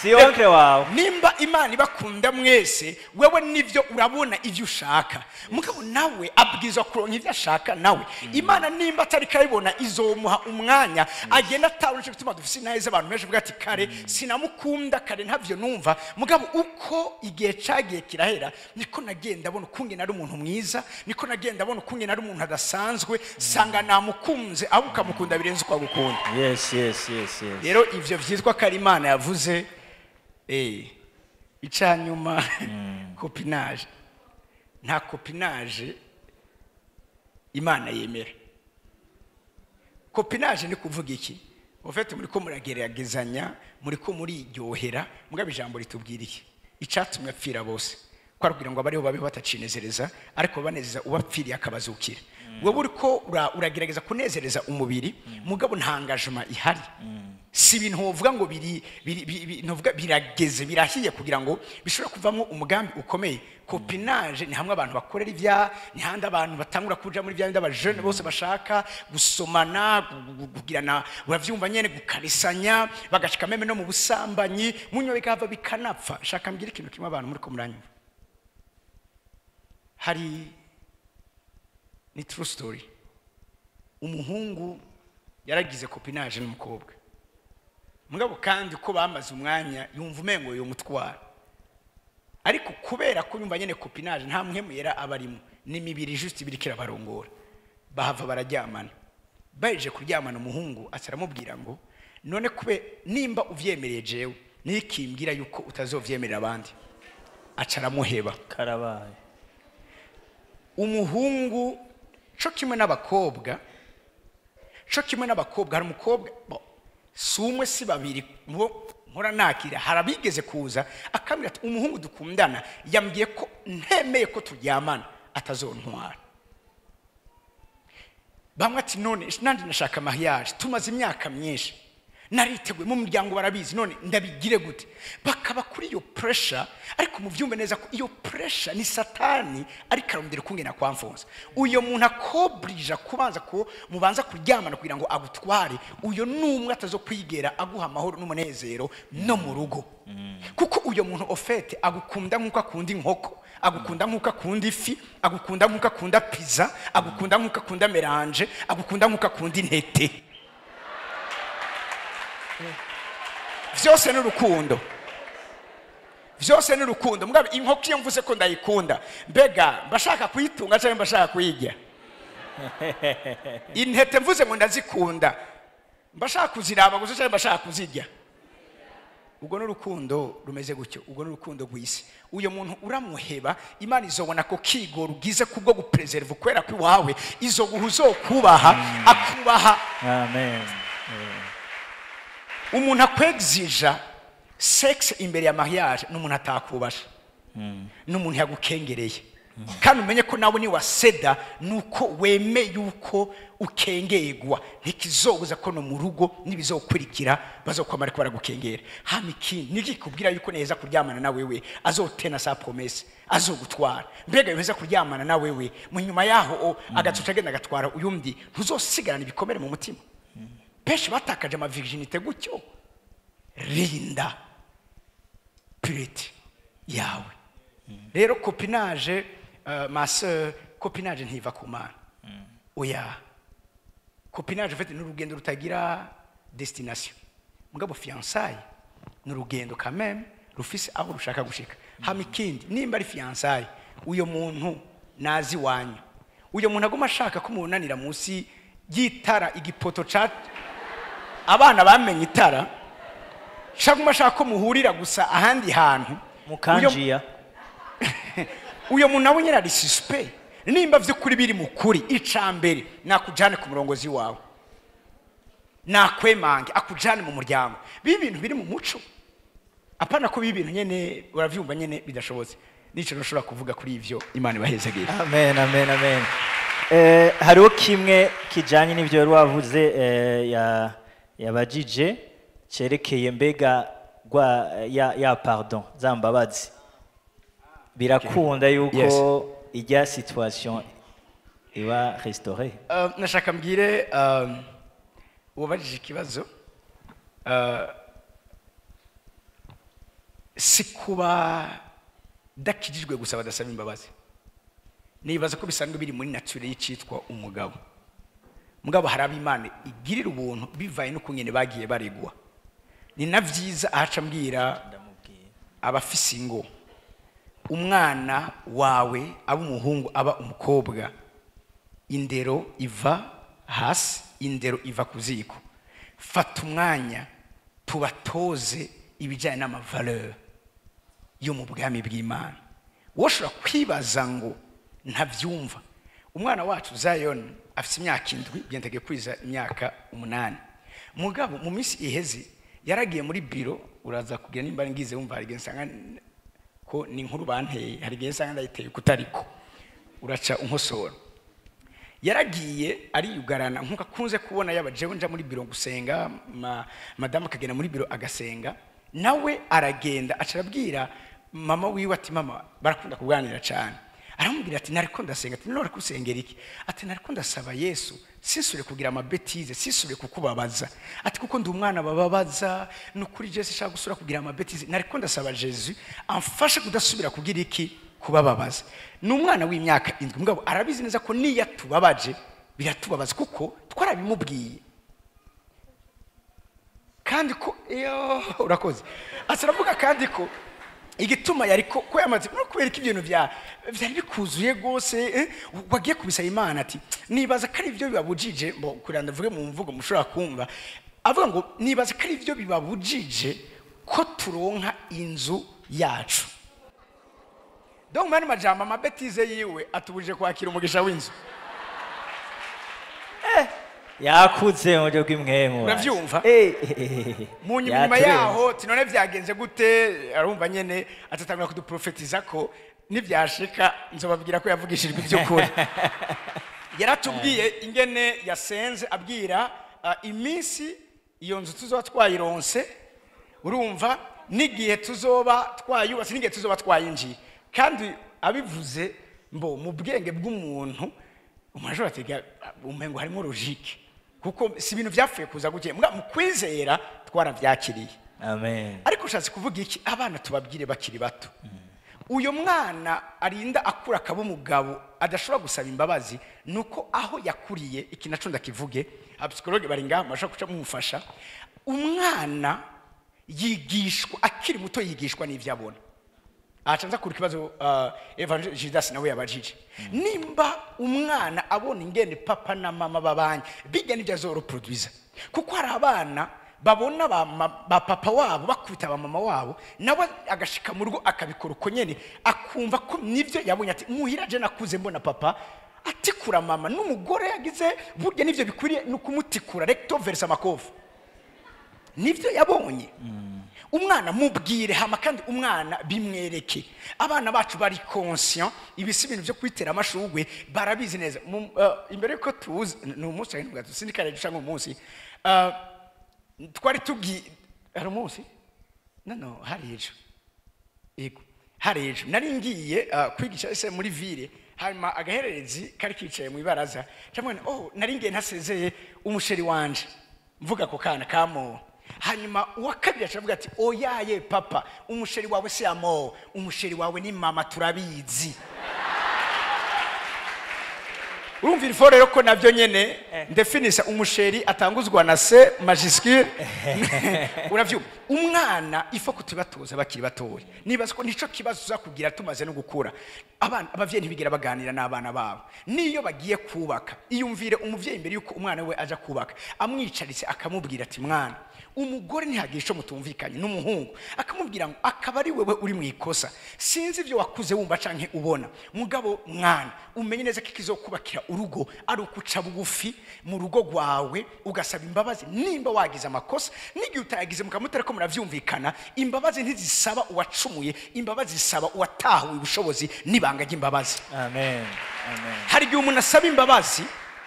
Si oncle wawe. Nimba Imana ibakunda mwese, wewe nivyo urabona ivyo ushaka, mugabo nawe abwirizwa kuronka ivyo ashaka nawe. Imana nimba atari karibona, izomuha umwanya agenda atahura. Nico gituma dufise intahe abantu benshi bavuga ati: "Kare sinamukunda, kare ntavyo numva, mugabo uko igihe cagiye kirahera niko nagenda abona ukungene ari umuntu mwiza, niko nagenda abona ukungene ari umuntu adasanzwe, sanga namukunze." Aho ukamukunda birenze uko agukunda. yes. Rero ivyo vyitwa ko ari Imana yavuze, icanyuma, copinage, nta copinage Imana yemera. Copinage ni kuvuga iki? Ufite muri ko murageragezanya, muri ko muriryohera, mugabo ijambo ritubwira iki? Icatumye apfira bose ko kugira ngo abariho babeho batacinezereza, ariko banezeza ubapfiriye akabazukira. Wowe uriko uragerageza kunezereza umubiri, mugabo nta engagement ihari. Si ibintu wovuga ngo biri novuga birageze, birahiye kugira ngo bishobore kuvamo umugambi ukomeye. Copinage ni hamwe abantu bakorera ibya, ni handi abantu batangura kuja muri bya bindi abajene bose bashaka gusomana, kugirana, uravyumva nyene, gukarisanya, bagashika même no mu busambanyi, munyo bikava bikanapfa. Shaka mbwira ikintu kimwe abantu muri ko muranyumva, hari ni true story. Umuhungu yaragize copinage n'umukobwa, mugabo kandi ko bamaze umwanya yumva umengo yomutwara, ariko kubera ko yumva nyene copinage nta muhemu yera abarimo, n'imibiri juste ibiri kirabarongora, bahava bararyamana. Baje kuryamana, umuhungu acaramubwira ngo: "None kube nimba uvyemereye jewe, nikimbwira yuko utazovyemerera abandi?" Acaramuheba. Karabaye. Umuhungu co kimwe n'abakobwa, co kimwe n'abakobwa. Hari umukobwa bo, si umwe si babiri bo mpora nakira, hari abigeze kuza akambwira ati: "Umuhungu dukundana yambwiye ko ntemeye ko turyamana atazontwara." Bamwe ati: "None nandi nashaka mariage, tumaze imyaka myinshi, nariteguye, mu muryango barabizi, none ndabigire gute?" Bakaba kuri iyo pressure. Ariko muvyumve neza ko iyo pressure ni Satani ariko arondera ukungena kwamfonsa. Uyo muntu akobrija kubanza ko mubanza kuryamana kugira ngo agutware, uyo numwe atazokwigera aguha amahoro n'umunezero no mu rugo, kuko uyo muntu au fait agukunda nk'uko akunda inkoko, agukunda nk'uko akunda ifi, agukunda nk'uko akunda pizza, agukunda nk'uko akunda mélange, agukunda nk'uko akunda intete. Vyose ni urukundo, vyose ni urukundo. Mugabo inkoko iyo mvuze ko ndayikunda, mbega mbashaka kuyitunga cyangwa mbashaka kuyirya? Intete mvuze ngo ndazikunda, mbashaka kuziraba gusa cyangwa mbashaka kuzirya? Ubwo ni urukundo rumeze gutyo, ubwo ni urukundo rw'isi. Uyo muntu uramuheba, Imana izobona ko kigoro ugize kubwo gupreserve ukwera kw'iwawe, izoguha uzokubaha, akubaha. Amen. Umuntu akwegzija sex imbere ya mariage ni umuntu atakubasha, ni umuntu yagukengereye. Kandi umenye ko nawe niwaseda nuko weme yuko ukengerwa, ntikizobuza ko no mu rugo nibizokurikira bazokwama ariko baragukengera. Hama ikindi nikikubwira yuko neza kuryamana na wewe azotena sa promesse azogutwara, mbega yoheza kuryamana na wewe, mu nyuma yaho agacuca agenda agatwara uyundi, ntuzosigarana ibikomere mu mutima? Benshi batakaje ama virginité gutyo. Rinda pureté yawe. Rero copinage, ma sœur, copinage ntiva ku Mana, oya. Copinage en fait ni urugendo rutagira destination, mugabo fiançailles ni urugendo quand même rufise aho rushaka gushika. Hama ikindi, nimba ari fiançailles, uyo muntu nazi wanyu, uyo muntu aguma ashaka ko mubonanira munsi y'itara, igipoto ca abana bamenye itara, shaguma ashaka ko muhurira gusa ahandi hantu. Mukanjiya. Uyo muntu nawe nyine ari suspect. Nimba vy'ukuri biri mu kuri, icambere nakujane ku murongozi wawe, nakwemange akujane mu muryango. Bibi ibintu biri mu muco, apana ko bibi ibintu nyene uravyumva nyene bidashobotse. Nico nshobora kuvuga kuri ivyo. Imana ibahezagire. Amen, amen, amen. Hariho kimwe kijanye n'ivyo wari wavuze, ya yabajije cerekeye mbega gwa ya pardon, za mbabazi, birakunda yuko ijya situation iba restaurée? Nashaka mbwire uwabajije ikibazo, Si kuba dakijijwe gusa badasaba imbabazi, nibaza ko bisanzwe biri muri nature y'icitwa umugabo. Mugabo hari ab'Imana igirira ubuntu bivaye n'ukungene bagiye baregwa. Ni na vyiza ahaca mbwira abafise ingo, umwana wawe aba umuhungu aba umukobwa, indero iva hasi, indero iva ku ziko. Fata umwanya tubatoze ibijyanye n'amavaleur yo mu bwami bw'Imana. Woshobora kwibaza ngo ntabyumva. Umwana wacu Zion afite imyaka 7, byentegeye kwiza imyaka 8. Mugabo mu minsi iheze yaragiye muri biro, uraza kugira nimba ngize wumva hari igihe nsanga ko ni inkuru banteye, hari igihe nsanga ndayiteye kutariko, uraca unkosora. Yaragiye ariyugarana nkuko akunze kubona yaba jewe nja muri biro gusenga, madamu akagenda muri biro agasenga, nawe aragenda aca arabwira mama wiwe ati mama barakunda kuganira cyane. Aramubwira ati nariko ndasenga, ati none kusengera iki? Ati nariko ndasaba Yesu sinsubire kugira amabetize, sinsubire kukubabaza, ati kuko ndi umwana bababaza, nukuri Yesu shaka gusura kugira amabetize, nariko ndasaba Yesu amfashe kudasubira kugira iki, kubababaza. Ni umwana w'imyaka 7, mugabo arabizi neza ko niya tubabaje biratubabaza kuko twarabimubwiye. Kandi ko iyo urakoze asaravuga kandi ko igituma yariko ko yamaze no kubera ko ibintu byari bikuzuye gose, wagiye kubisaba Imana ati nibaza ko ari ibyo bibabujije, mbo kuranda vuge mu mvugo mushobora kumva avuga ngo nibaza ko ari ibyo bibabujije ko turonka inzu yacu. Donc mani majambo amabetize yiwe atubujije kwakira umugisha w'inzu. Yakuze mu buryo bw'imwemu. Uravyumva? Mu nyuma yaho tinone vyagenze gute, arumva nyene atatangura kuduprofetiza ko nivyashika nzobabwira ko yavugishijwe ivy'ukuri. Yaratubwiye ingene yasenze abwira iminsi iyo nzu tuzoba twayironse, urumva n'igihe tuzoba twayubatse n'igihe tuzoba twayinjiye. Kandi abivuze mbo mu bwenge bw'umuntu umajoro atega umengo harimo logique, kuko si ibintu byapfuye kuza guke mu kwizera twaravyakiriye. Amen. Ariko ushatse kuvuga iki? Abana tubabwire bakiri bato. Uyo mwana arinda akura akaba umugabo adashobora gusaba imbabazi nuko aho yakuriye, iki naco ndakivuge, abapsychologue bari ngaha bashobora kuca mumufasha. Umwana yigishwa akiri muto, yigishwa n'ivyo abona. Acanza kuri kibazo Evangelist Judas nawe yabajije. Nimba umwana abona ingene papa na mama babanye, bijya nibyo azoroproduiza. Kuko hari abana babona ba papa wabo bakubita ba mama wabo, nawe agashika mu rugo akabikora uko nyene, akumva ko nivyo yabonye ati muhira je nakuze mbona papa atikura mama, n'umugore yagize burya nivyo bikwiriye nukumutikura recto versa makofu. Nivyo yabonye. Umwana mubwire hama kandi umwana bimwereke. Abana bacu bari conscient, ibisi ibintu byo kwitera amashugwe barabizi neza. Imbere ko tuzi ni umunsi wa sindikare cyangwa umunsi twari tugi hari umunsi no hari ejo, yego hari ejo nari ngiye kwigisha ese muri ville, hanyuma agahererezi kari kicaye mu ibaraza cyangwa oh nari ngiye ntasezeye umusheri wanje mvuga ko kana kamo. Hanyuma uwa kabiri acavuga ati oyaye papa, umusheri wawe si amo, umusheri wawe ni mama turabizi. Urumva ilfo rero ko navyo nyene ndefinisa umusheri atanguzwa na C majuscule. Uravyumva? Umwana ifo kutubatoza bakiri batoya. Nibaza ko nico kibazo uzakugira tumaze no gukura. Abana abavyeyi ntibigira baganira n'abana babo. Niyo bagiye kubaka, iyumvire umuvyeyi imbere yuko umwana we aja kubaka, amwicaritse akamubwira ati mwana, umugore ntihagira ico mutumvikanye n'umuhungu, akamubwira ngo akaba ari wewe uri mu ikosa, sinzi ivyo wakuze wumva canke ubona, mugabo mwana umenye neza ko ikizokubakira urugo ari ukuca bugufi mu rugo rwawe ugasaba imbabazi nimba wagize amakosa, n'igihe utayagize mukamutera ko muravyumvikana. Imbabazi ntizisaba uwacumuye, imbabazi zisaba uwatahuye ubushobozi n'ibanga ry'imbabazi. Amen. Amen. Hari igihe umuntu asaba imbabazi,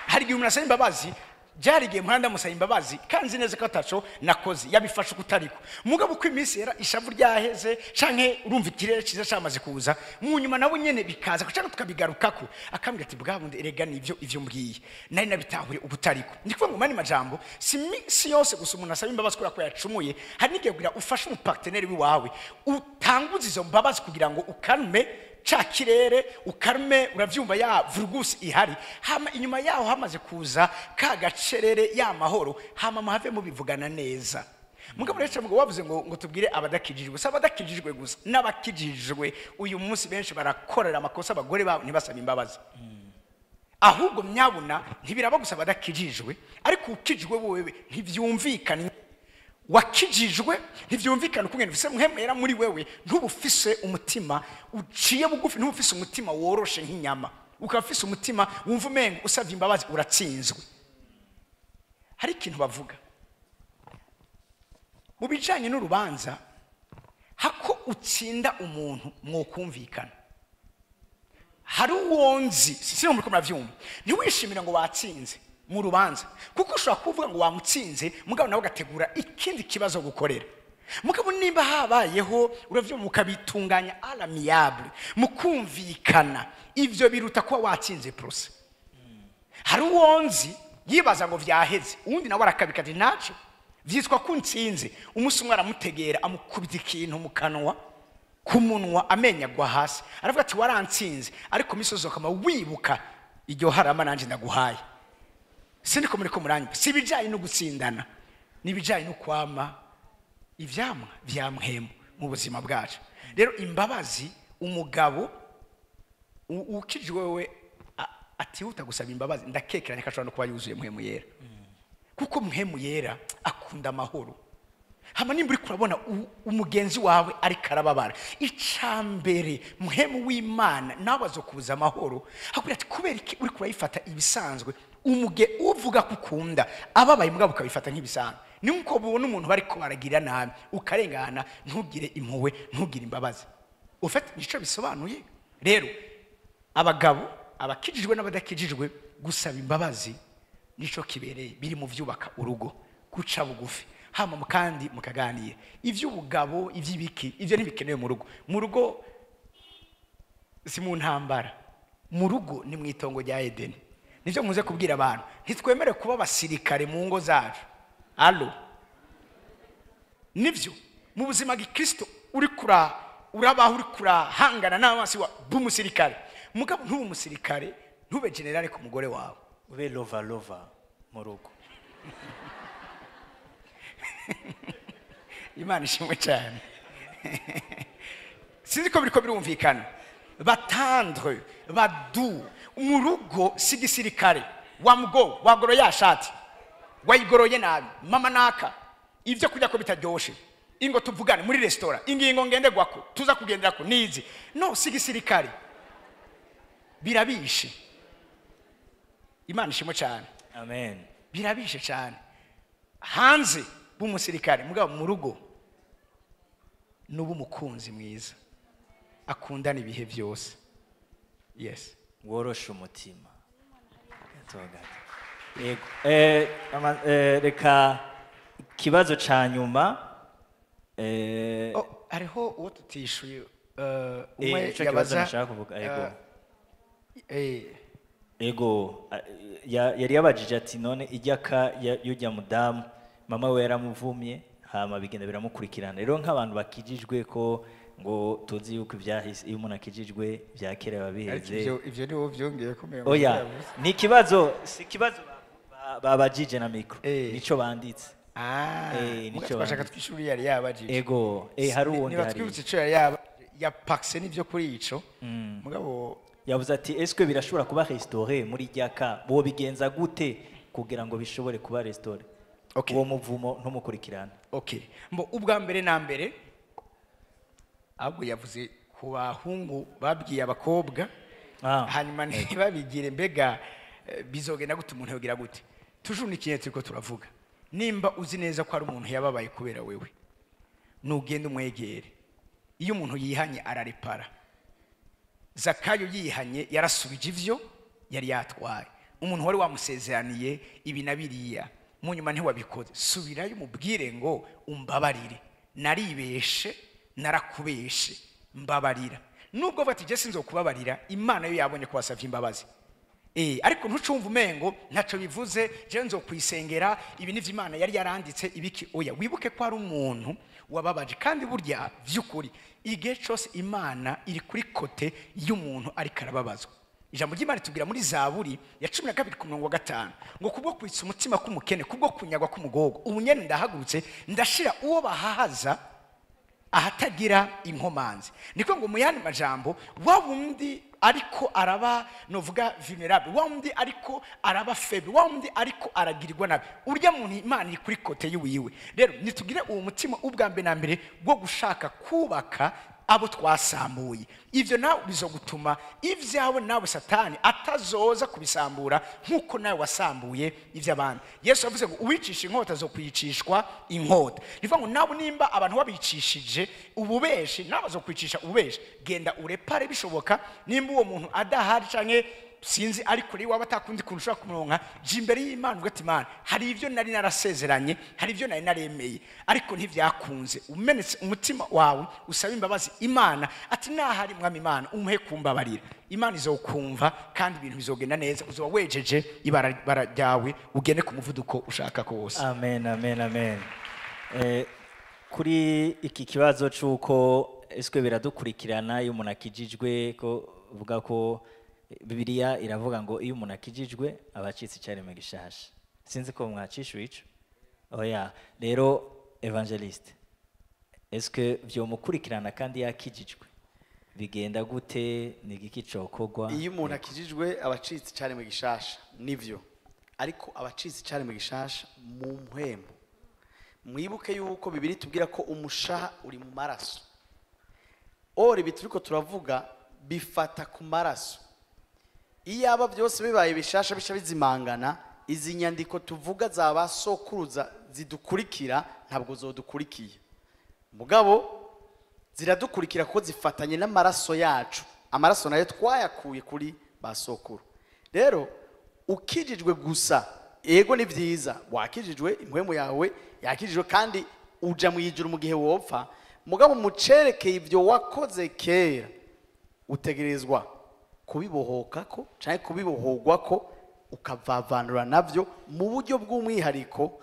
hari igihe umuntu asaba imbabazi Byari igihe mpora ndamusaba imbabazi kandi nzi neza ko ataco nakoze, yabifashe ukutariko. Mugabo uko iminsi yera, ishavu ryaheze canke urumva ikirere ciza camaze kuza, mu nyuma nabo nyene bikaza canke tukabigarukako, akambwira ati bwa bundi erega nivyo ivyo mbwiye nari nabitahuye ubutariko. Ni kuvuga ngo mani majambo si misi yose gusa umuntu asaba imbabazi kubera ko yacumuye. Hari n'igihe kugira ufashe umuparteneri wiwawe utanguze izo mbabazi kugira ngo ukalme ca kirere, ukarme uravyumva ya vurugusi ihari, hama inyuma yaho hamaze kuza ka gacerere ya mahoro, hama muhave mubivugana neza. Mugabo rero mugabo wavuze ngo tubwire abadakijijwe, si abadakijijwe gusa n'abakijijwe uyu munsi benshi barakorera amakosa abagore babo ntibasaba imbabazi. Ahubwo myabuna ntibiraba gusa abadakijijwe, ariko ukijijwe wewe ntivyumvikana, wakijijwe ntivyumvikana ukungene ufise muhemera muri wewe, ntubufise umutima uciye bugufi, ntubufise umutima woroshe nk'inyama, ukafise umutima wumva umengo usavye imbabazi uratsinzwe. Hari ikintu bavuga mu bijanye n'urubanza, hako utsinda umuntu mwokumvikana. Hari uwonzi sinzi muriko muravyumva, ntiwishimira ngo watsinze mu rubanza, kuko ushobora kuvuga ngo wamutsinze mugabo nawe ugategura ikindi kibazo gukorera. Mugabo nimba habayeho uravyumva mukabitunganya à l'amiable mukumvikana, ivyo biruta kuba watsinze procès. Hari uwonzi yibaza ngo vyaheze, uwundi nawe arakabika ati naco vyitwa ko ntsinze. Umunsi umwe aramutegera amukubita ikintu mu kanwa, ku munwa, amenyo agwa hasi, aravuga ati warantsinze, ariko misozi ukama wibuka iryo harama nanje ndaguhaye. Sindiko muriko muranyumva, si ibijanye no gutsindana, ni ibijanye no kwama ivyamwa vya mpwemu mu buzima bwacu. Rero imbabazi, umugabo ukijwe wewe atihuta gusaba imbabazi, ndakekeranya ko ashobora no kuba yuzuye mpwemu yera, kuko mpwemu yera akunda amahoro. Hama nimba uriko urabona umugenzi wawe ariko arababara, icambere mpwemu w'Imana nawe azokubuza amahoro, akubwira ati kubera iki uriko urayifata ibisanzwe? Umuge uvuga ko ukunda ababaye mugabo ukabifata nk'ibisanzwe. Ni nkuko ubona umuntu bariko baragira nabi ukarengana, ntugire impuhwe, ntugire imbabazi. Ufite nico bisobanuye. Rero abagabo abakijijwe n'abadakijijwe, gusaba imbabazi nico kibereye, biri mu vyubaka urugo, guca bugufi, hama kandi mukaganira ivy'ubugabo, ivy'ibiki, ivyo ntibikenewe mu rugo. Mu rugo si mu ntambara, mu rugo ni mu itongo rya Edeni. Nivyo nkunze kubwira abantu, ntitwemere kuba abasirikare mu ngo zacu. Allo, nivyo mu buzima gikristo uri kura urabaho uri kurahangana n'amaso wa b'umusirikare, mugabo ntube umusirikare, ntube generale ku mugore wawe, ube lova lova mu rugo. Imana ishimwe cyane. Sinzi ko biriko birumvikana. Batendre badu mu rugo si gisirikare. Wa mugo wagoro ya shati wayigoroye nabi, mama naka ivyo kurya ko bitaryoshe, ingo tuvugane muri restaurant, ingingo ngenderwako tuza kugenderako nizi. No, si gisirikare, birabishe. Imana ishimwe cyane. Amen. Birabishe cyane hanze b'umusirikare, mugabo mu rugo nubu umukunzi mwiza akundana ibihe byose. Yes, worosha umutima gato gato. Yego, reka ikibazo ca nyuma. Hariho uwo tutishuye, umwe ico kibazo nashaka kuvuga. Yego, ego yari yabajije ati none ijyaka y'ujya mudamu mama we yaramuvumye, hama bigenda biramukurikirana. Rero nk'abantu bakijijwe ko ngo tuzi yuko ivyahise, iyo umuntu akijijwe vya kera biba biheze. Ivyo ni wowe vyongeye kumenya. Oya, ni ikibazo, si ikibazo babajije na micro, nico banditse. Nico bashaka banditse. Twishuri yari yabajije. Ego, hari uwundi niba hari. Twibutse ico yari yaba yapakse n'ivyo kuri ico. Mugabo yavuze ati est-ce birashobora kuba restauré muri ryaka, bo bigenza gute kugira ngo bishobore kuba restauré? Uwo muvumo ntumukurikirana. Okay. Mbo ubwa mbere na mbere ahubwo yavuze ku bahungu babwiye abakobwa, hanyuma ntibabigire mbega bizogenda gute, umuntu yogira gute? Toujours ni ikintu turiko turavuga. Nimba uzi neza ko ari umuntu yababaye kubera wewe, nugenda umwegere. Iyo umuntu yihanye ararepara. Zakayo yihanye yarasubije ivyo yari yatwaye. Umuntu wari wamusezeraniye ibi na biriya, mu nyuma ntiwabikoze, subirayo umubwire ngo umbabarire, naribeshe, narakubeshe, mbabarira. Nubwo bati je sinzokubabarira, Imana yo yabonye ko wasavye imbabazi. Ariko ntucumva umengo ntaco bivuze, je nzokwisengera ibi nivyo Imana yari yaranditse ibiki. Oya, wibuke ko ari umuntu wababaje, kandi burya vy'ukuri igihe cose Imana iri kuri côté y'umuntu ariko arababazwa. Ijambo ry'Imana ritubwira muri Zaburi ya 12 ku murongo wa 5 ngo kubwo kwitsa umutima k'umukene, kubwo kunyagwa k'umugogo, ubu nyene ndahagurutse ndashira uwo bahahaza ahatagira inkomanzi. Niko ngo mu yandi majambo, wa wundi ariko araba novuga vulnerable, wa wundi ariko araba faible, wa wundi ariko aragirirwa nabi, urya muntu Imana iri kuri côté yiwiwe. Rero nitugire uwo mutima ubwa mbere na mbere bwo gushaka kubaka abo twasambuye. Ivyo nawe bizogutuma ivyawe nawe Satani atazoza kubisambura nkuko nawe wasambuye ivy'abandi. Yesu yavuze ngo uwicisha inkota zo kwicishwa inkota. Nivuga ngo nawe nimba abantu wabicishije ububeshi, nawe bazokwicisha ububeshi. Genda urepare bishoboka, nimba uwo muntu adahari canke sinzi ari kuri waba atakundi kuntu ushobora kumuronka, jya imbere y'Imana uvuge ati Imana, hari ibyo nari narasezeranye, hari ibyo nari naremeye, ariko ntivyakunze. Umenetse umutima wawe usaba imbabazi Imana, ati nahari Mwami Imana umuhe kumbabarira. Imana izokumva kandi ibintu bizogenda neza, uzoba wejeje ibara ryawe, ugende ku muvuduko ushaka kose. Amen, amen, amen. Kuri iki kibazo c'uko eswe biradukurikirana iyo umuntu akijijwe, ko uvuga ko Bibiliya iravuga ngo iyo umuntu akijijwe aba acitse icyaremwe gishasha. Sinzi ko mwacishuye ico. Oya, rero evangeliste, eske vyomukurikirana kandi yakijijwe bigenda gute? Ni igiki cokogwa? Iyo umuntu akijijwe aba acitse icyaremwe gishasha, nivyo, ariko aba acitse icyaremwe gishasha mu mpwemu. Mwibuke yuko Bibiliya itubwira ko umushaha uri mu maraso. Ore ibi turiko turavuga bifata ku maraso. Iyaba byose bibaye bishasha bisha bizimangana, izi nyandiko tuvuga za ba sokuruza zidukurikira ntabwo zodukurikiye. Mugabo ziradukurikira kuko zifatanye n'amaraso yacu. Amaraso nayo twayakuye kuri ba sokuru. Rero ukijijwe gusa, ego ni vyiza, wakijijwe, impwemu yawe yakijijwe kandi uja mu ijuru mu gihe wopfa. Mugabo mucerekeye ivyo wakoze kera, utegerezwa kubibohokako canke kubibohogwako, ukavavanura navyo mu buryo bw'umwihariko.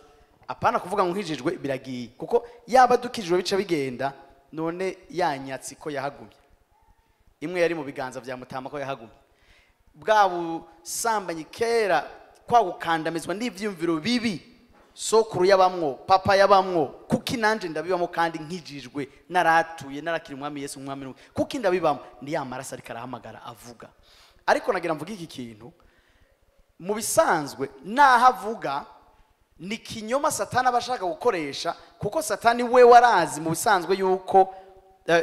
Apana kuvuga ngo nkijijwe biragiye, kuko yaba dukijijwe bica bigenda. None yanyatsi ko yahagumye, imwe yari mu biganza vya mutama ko yahagumye, bwa busambanyi kera, kwa gukandamizwa n'ivyumviro bibi sokuru yabamwo, papa yabamwo, kuki nanje ndabibamo kandi nkijijwe, naratuye, narakira Umwami Yesu umwami n'umwe, kuki ndabibamo? Ni ya maraso ariko arahamagara avuga. Ariko nagira mvuge iki kintu, mu bisanzwe naho avuga ni kinyoma Satani aba ashaka gukoresha, kuko Satani we warazi mu bisanzwe yuko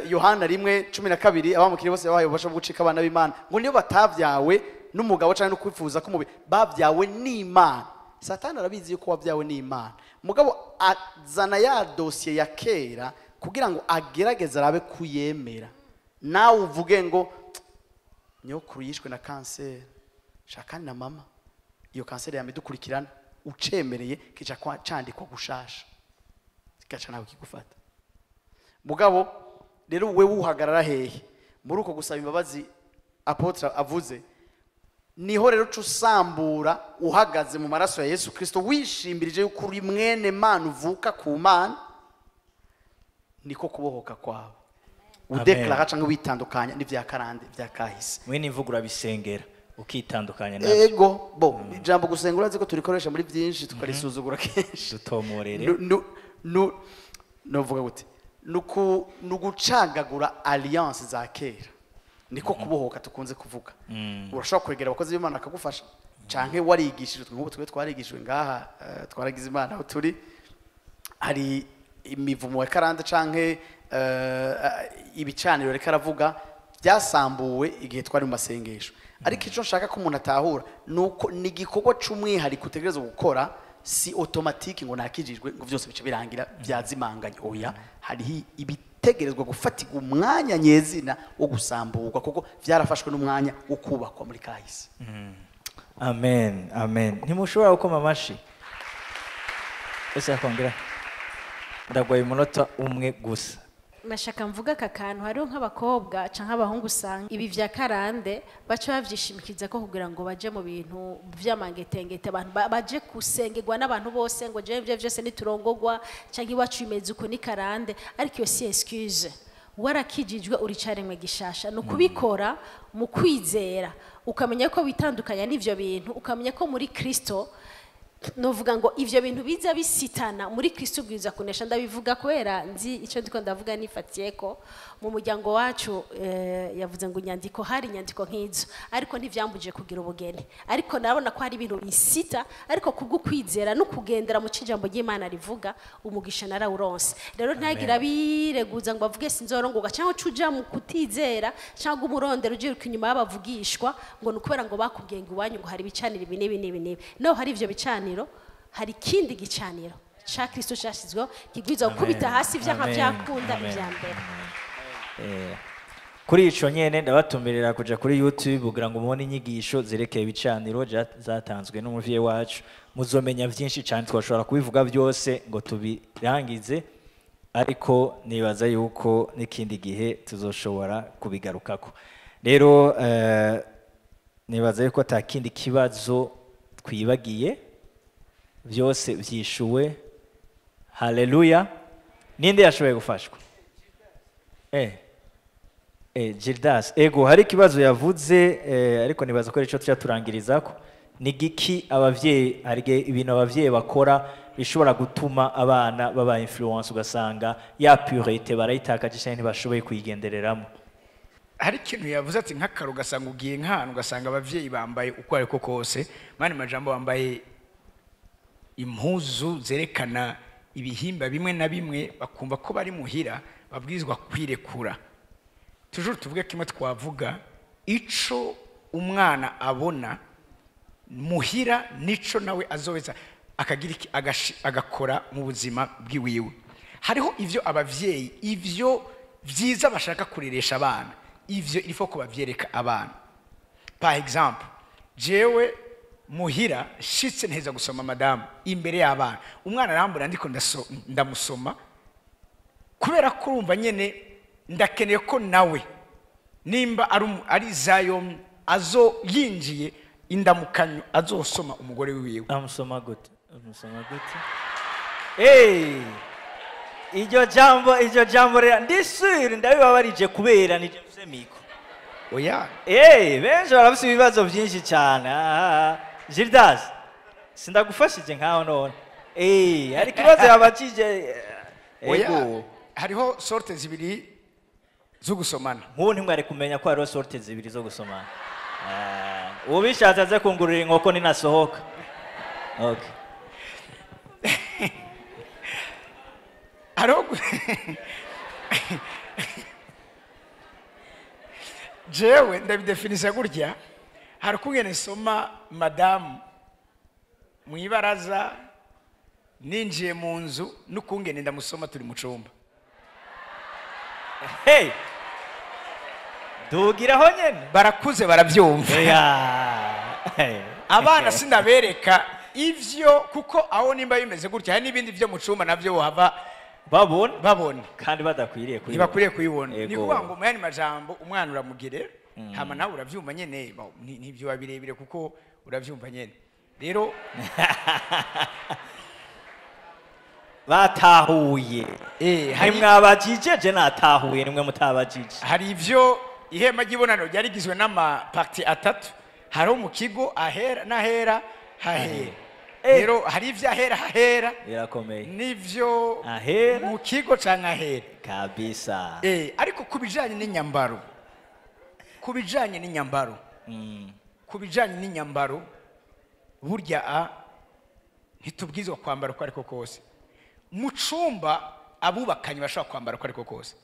Yohana 1:12 abamukiri bose babaye ububasha bwo gucika abana b'Imana, ngo niyo batavyawe n'umugabo canke no kwifuza ko mubi, bavyawe n'Imana. Satani arabizi yuko wabyawe n'Imana, mugabo azana ya dosiye ya kera kugira ngo agerageze arabe kuyemera. Nawe uvuge ngo nyokuru yishwe na kanseri, shaka na mama iyo kanseri yamidukurikirana, ucemereye kica kwa candikwa gushasha, kigaca nawe kigufata. Mugabo rero wewe uhagarara hehe muri uko gusaba imbabazi apotre avuze? Niho rero cusambura uhagaze mu maraso ya Yesu Kristo, wishimbirije yuko uri mwene Mana uvuka ku Mana, niko kubohoka kwawe. Udeklara cyangwa witandukanya n'ivya karande vya kahise. Mwene imvugo urabisengera ukitandukanya navyo. Ego, bo ijambo gusenga urazi ko turikoresha muri byinshi tukarisuzugura kenshi. Dutomorere. Novuga gute? Nuku nugucagagura alliance za kera. Niko kubohoka tukunze kuvuga. Urashobora kwegera abakozi b'Imana akagufasha, canke warigishijwe, nk'ubu twe twarigishijwe ngaha, twaragize Imana aho turi, hari imivumo ya karande canke ibicaniro reka aravuga byasambuwe igihe twari mu masengesho. Ariko ico nshaka ko umuntu atahura nuko ni igikorwa c'umwihariko utegerezwa gukora, si automatique ngo nakijijwe ngo vyose bice birangira byazimanganye. Oya, hariho ibitegerezwa gufatirwa umwanya nyezina wo gusamburwa, kuko vyarafashwe n'umwanya wo kubakwa muri kahise. Amen, amen. Ntimushobora gukoma amashi? Ese yakongera ndagwaye umunota umwe gusa. Nashaka mvuga aka kantu. Hariho nk'abakobwa canke abahungu usanga ibi vya karande baca bavyishimikiza ko kugira ngo baje mu bintu vy'amangetengete, abantu baje gusengerwa n'abantu bose ngo jewe ivyo vyose niturongogwa canke iwacu imeze uko ni karande, ariko iyo si excuse. Warakijijwe, uri caremwe gishasha, ni ukubikora mu kwizera, ukamenya ko witandukanya n'ivyo bintu, ukamenya ko muri Kristo, novuga ngo ivyo bintu biza bisitana, muri Kristo ubwiza kunesha. Ndabivuga kubera nzi icyo ndiko ndavuga, nifatiye ko mu muryango wacu yavuze ngo inyandiko, hari inyandiko nk'izo, ariko ntivyambuje kugira ubugeni. Ariko nabona ko hari ibintu bisita, ariko kubwo kwizera no kugendera mu cijambo ry'Imana rivuga, umugisha narawuronse. Rero ntagira bireguza ngo bavuge sinzorongoga, cyangwa cuja mu kutizera, cyangwa umurondero ugiruka inyuma y'abavugishwa ngo ni ukubera ngo bakubwiye ngo iwanyu ngo hari ibicaniro ibi n'ibi n'ibi n'ibi. No hari ivyo bicaniro, hari ikindi gicaniro ca Kristo cyashyizweho kigwiza gukubita hasi ivyanka Amen. vyakunda Amen. ivya mbere. Kuri ico nyene ndabatumirira kuja kuri YouTube kugira ngo mubone inyigisho zerekeye ibicaniro zatanzwe n'umuvyeyi wacu, muzomenya vyinshi cyane. Twashobora kubivuga byose ngo tubirangize, ariko nibaza yuko n'ikindi gihe tuzoshobora kubigarukako. Rero nibaza yuko ata kindi kibazo twibagiye, byose vyishuwe. Haleluya. Ninde yashoboye gufashwa? Gildas, ego, hari ikibazo yavuze, ariko nibaza ko arico tuja turangirizako. Ni giki abavyeyi, hari igihe ibintu abavyeyi bakora bishobora gutuma abana baba influence, ugasanga ya purité barayitakaje canke ntibashoboye kuyigendereramo? Hari ikintu yavuze ati nk'akaro, ugasanga ugiye nk'ahantu ugasanga abavyeyi bambaye uko ariko kose, mani majambo bambaye impuzu zerekana ibihimba bimwe na bimwe, bakumva ko bari muhira babwirizwa kwirekura. Toujours tuvuge kimwe, twavuga ico umwana abona muhira nico nawe azoweza akagira iki, agakora mu buzima bwiwiwe. Hariho ivyo abavyeyi, ivyo vyiza bashaka kureresha abana, ivyo il faut ko bavyereka abana. Par exemple, jewe muhira shitse nteza gusoma madamu imbere y'abana, umwana arambura ndiko ndamusoma, kubera ko urumva nyene ndakeneye ko nawe nimba ari zayo azo yinjiye indamukanyo azosoma umugore wiwe. Amusoma gute? Amusoma gute? Iryo jambo rero ndisubira ndabibabarije kubera ni James Miko. Oya. Benshi barafise ibibazo byinshi cyane. Gildas, sindagufashije nkaho none. Hari ikibazo yabakije. Oya. Ego. Hariho sorte zibiri zo gusomana. Nk'ubu ntimwari kumenya ko hariho sorte zibiri zo gusomana. Ubishatse aze kungurira inkoko ninasohoka. Okay. Hariho jewe ndabidefinisa gutya, hari ukungene nsoma madamu mu ibaraza ninjiye mu nzu n'ukungene ndamusoma turi mu cumba. Hey! Dugiraho nyene. Barakuze baravyumva. Abana sindabereka ivyo, kuko aho nimba bimeze gutya hari n'ibindi vyo mu cumba navyo bohava babona babona kandi badakwiriye kuyibona. Ntibakwiriye kuyibona. Ni Ego. kuvuga ngo mu yandi majambo umwana uramugire, hama nawe uravyumva nyene, ntibyoba birebire kuko uravyumva nyene. Rero batahuye. Ntimwabajije, je natahuye, nimwe mutabajije. Hari ivyo ihema ry'ibonaniro ryari rigizwe n'ama parti atatu, hari mu kigo ahera n'ahera hahera. Rero hari ivyo ahera hahera birakomeye, n'ivyo ahera mu kigo canke ahera kabisa. Ariko kubijanye n'inyambaro, kubijanye n'inyambaro, kubijanye n'inyambaro, burya ntitubwizwa kwambara uko ariko kose. Mu cumba abubakanye bashobora kwambara uko ariko kose,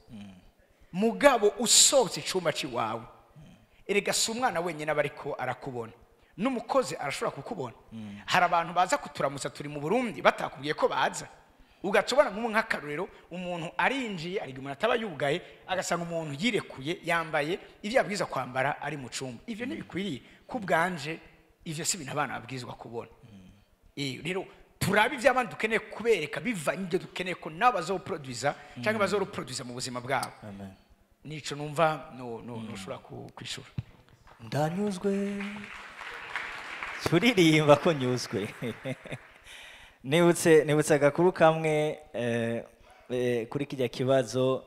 mugabo usohotse icumba c'iwawe, erega si umwana wenyine aba ariko arakubona, n'umukozi arashobora kukubona. Hari abantu baza kuturamutsa turi mu Burundi batakubwiye ko baza, ugaca ubona nk'ubu nk'akarorero umuntu arinjiye, ariko umuntu ataba yugaye, agasanga umuntu yirekuye yambaye ibyo yabwiza kwambara ari mu cumba. Ivyo ntibikwiriye ku bwanje. Ivyo si ibintu abana babwirizwa kubona. Rero turabe ivyo abandi dukeneye kubereka bivanye ibyo dukeneye ko nabo bazoproduza cyangwa bazoreproduza mu buzima bwabo. Amen. Nico numva no no kwishura. Ndanyuzwe turirimba ko nyuzwe. Nibutse agakuru kamwe kuri kijya kibazo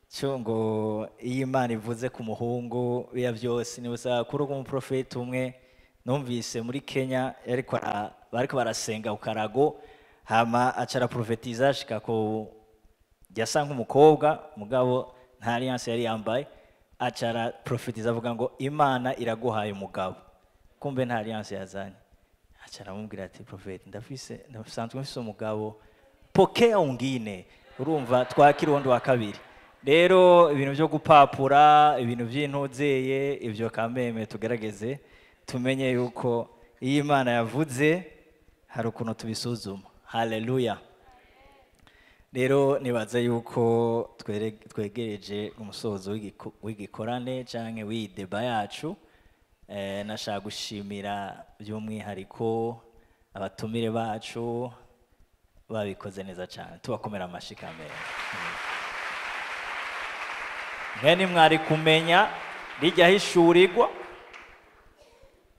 cyo ngo iyo Imana ivuze ku muhungu biya byose. Nibutse agakuru k'umuprofeti umwe numvise muri Kenya, ariko bariko barasenga ku karago, hama aca araprofetiza ashika ko yasa nk'umukobwa mugabo nta alliance yari yambaye, aca araprofetiza avuga ngo Imana iraguhaye umugabo, kumbe nta alliance yazanye. Aca aramubwira ati profeti, ndafise ndasanzwe mfise umugabo, pokea ungine. Urumva twakira uwundi wa kabiri. Rero ibintu byo gupapura, ibintu by'intuzeye, ibyo kameme tugerageze tumenye yuko iyo Imana yavuze hari ukuntu tubisuzuma. Haleluya. Rero nibaza yuko twegereje umusozo w'igikorane canke w'ideba yacu. Nashaka gushimira by'umwihariko abatumire bacu babikoze neza cyane, tubakomera amashi kamere. Mwene mwari kumenya rijya hishurirwa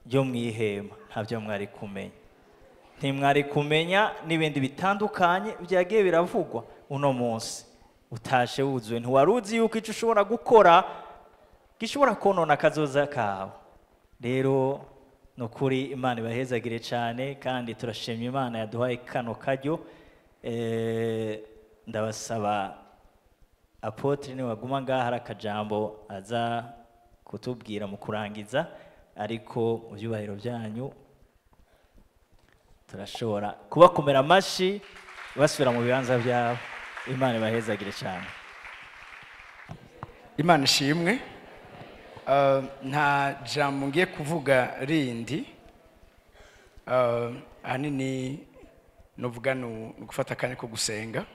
ryo mwihema, ntabyo mwari kumenya, ntimwari kumenya n'ibindi bitandukanye byagiye biravugwa uno munsi. Utashe wuzuye, ntiwaruzi yuko icyo ushobora gukora gishobora konona akazoza kawe. Rero nukuri Imana ibahezagire cyane, kandi turashimye Imana yaduhaye kano karyo. Ndabasaba apotre ni waguma ngaha hari akajambo aza kutubwira mu kurangiza, ariko mu byubahiro byanyu turashobora kubakomera amashi basubira mu bibanza byabo. Imana ibahezagire cyane. Imana ishimwe. Nta jambo ngiye kuvuga rindi, ahanini novuga ni gufata akanya ko gusenga.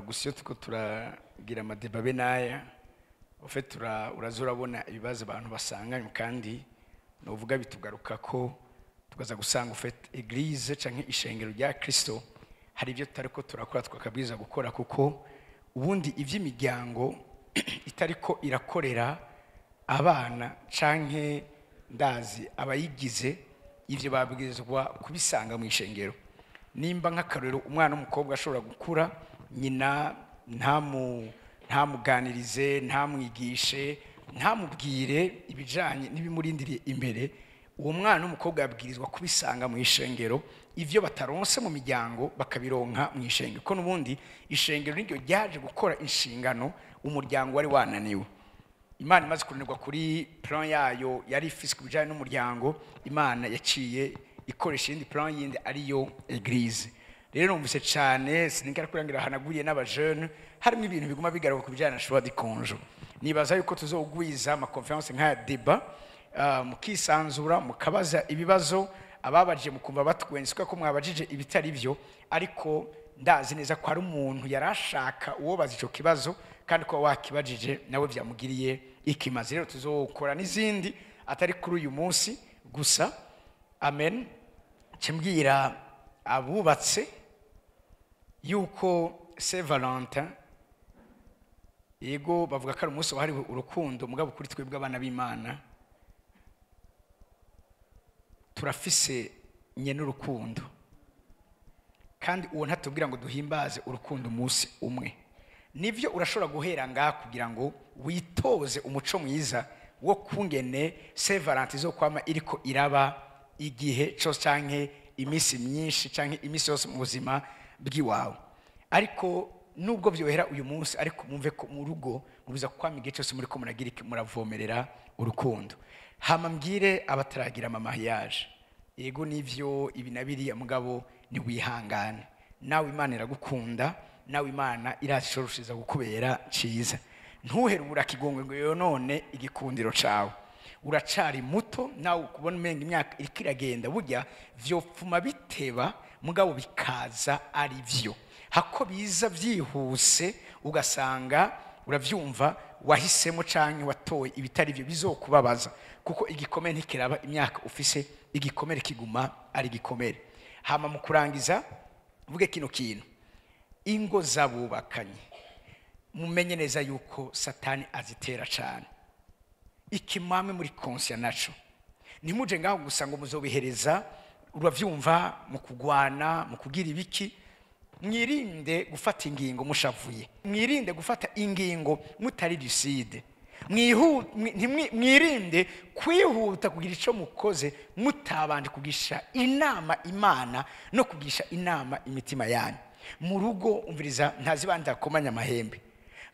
Gusa iyo turiko turagira amadeba be n'aya ufite uraza urabona ibibazo abantu basanganywe, kandi novuga bitugaruka ko tukaza gusanga ufite eglise canke ishengero rya Kristo hari ibyo tutariko turakora twakabwiza gukora, kuko ubundi ivy'imiryango itariko irakorera abana canke ndazi abayigize ivyo babwirizwa kubisanga mu ishengero. Nimba nk'akarorero umwana w'umukobwa ashobora gukura nyina ntamuganirize, ntamwigishe, ntamubwire ibijanye n'ibimurindiriye imbere, uwo mwana w'umukobwa yabwirizwa kubisanga mu ishengero, ivyo bataronse mu miryango bakabironka mu ishengero, kuko n'ubundi ishengero niryo ryaje gukora inshingano umuryango wari wananiwe. Imana imaze kunanirwa kuri plan yayo yari ifise ku bijanye n'umuryango, Imana yaciye ikoresha iyindi plan yindi ariyo eglise. Rero numvise cyane sinigera kurangira hanaguye n'abajeune, harimo ibintu biguma bigaruka ku bijanye na choix de conjo. Nibaza yuko tuzogwiza ama conference nka débat, mukisanzura mukabaza ibibazo ababaje mukumva batwenze ko mwabajije ibitari byo, ariko ndazi neza ko hari umuntu yarashaka uwo baza ico kibazo kandi ko wakibajije nawe byamugiriye ikimaze. Rero tuzokora n'izindi atari kuri uyu munsi gusa. Amen. Kimbwira abubatse yuko Saint Valentin, yego bavuga ko ari umunsi wahariwe urukundo, mugabo kuri twebwe abana b'Imana turafise nyene urukundo, kandi uwo ntatubwira ngo duhimbaze urukundo umunsi umwe. Nivyo urashobora guhera ngaha kugira ngo witoze umuco mwiza wo kungene Saint Valentin zo kwama iriko iraba igihe cyose canke imisi myinshi canke imisi yose mu buzima bw'iwawe. Ariko nubwo byohera uyu munsi, ariko mumve ko mu rugo mubiza kwama igihe cyose muri ko muragira iki, muravomerera urukundo. Hama mbwire abataragira ama mariage, yego nivyo ibi na biriya, mugabo ni wihangane, nawe Imana iragukunda, nawe Imana irashoroshiza gukubera ciza. Ntuherura kigongwe ngo yonone igikundiro cawe. Uracari muto nawe kubona umenga imyaka iriko iragenda, burya vyopfuma biteba mugabo bikaza ari vyo, hako biza vyihuse ugasanga uravyumva wahisemo canke watoye ibitari byo bizokubabaza, kuko igikomere ntikiraba imyaka ufise, igikomere kiguma ari igikomere. Hama mu kurangiza mvuge kino kintu, ingo z'abubakanye mumenye neza yuko Satani azitera cyane. Ikimame muri conscience naco, ntimuje ngaho gusa ngo muzobihereza, uravyumva, mu kugwana, mu kugira ibiki. Mwirinde gufata ingingo mushavuye, mwirinde gufata ingingo mutari lucide, mwirinde kwihuta kugira ico mukoze mutabanje kugisha inama Imana no kugisha inama imitima yanyu. Mu rugo umviriza, ntazibanda komanya amahembe,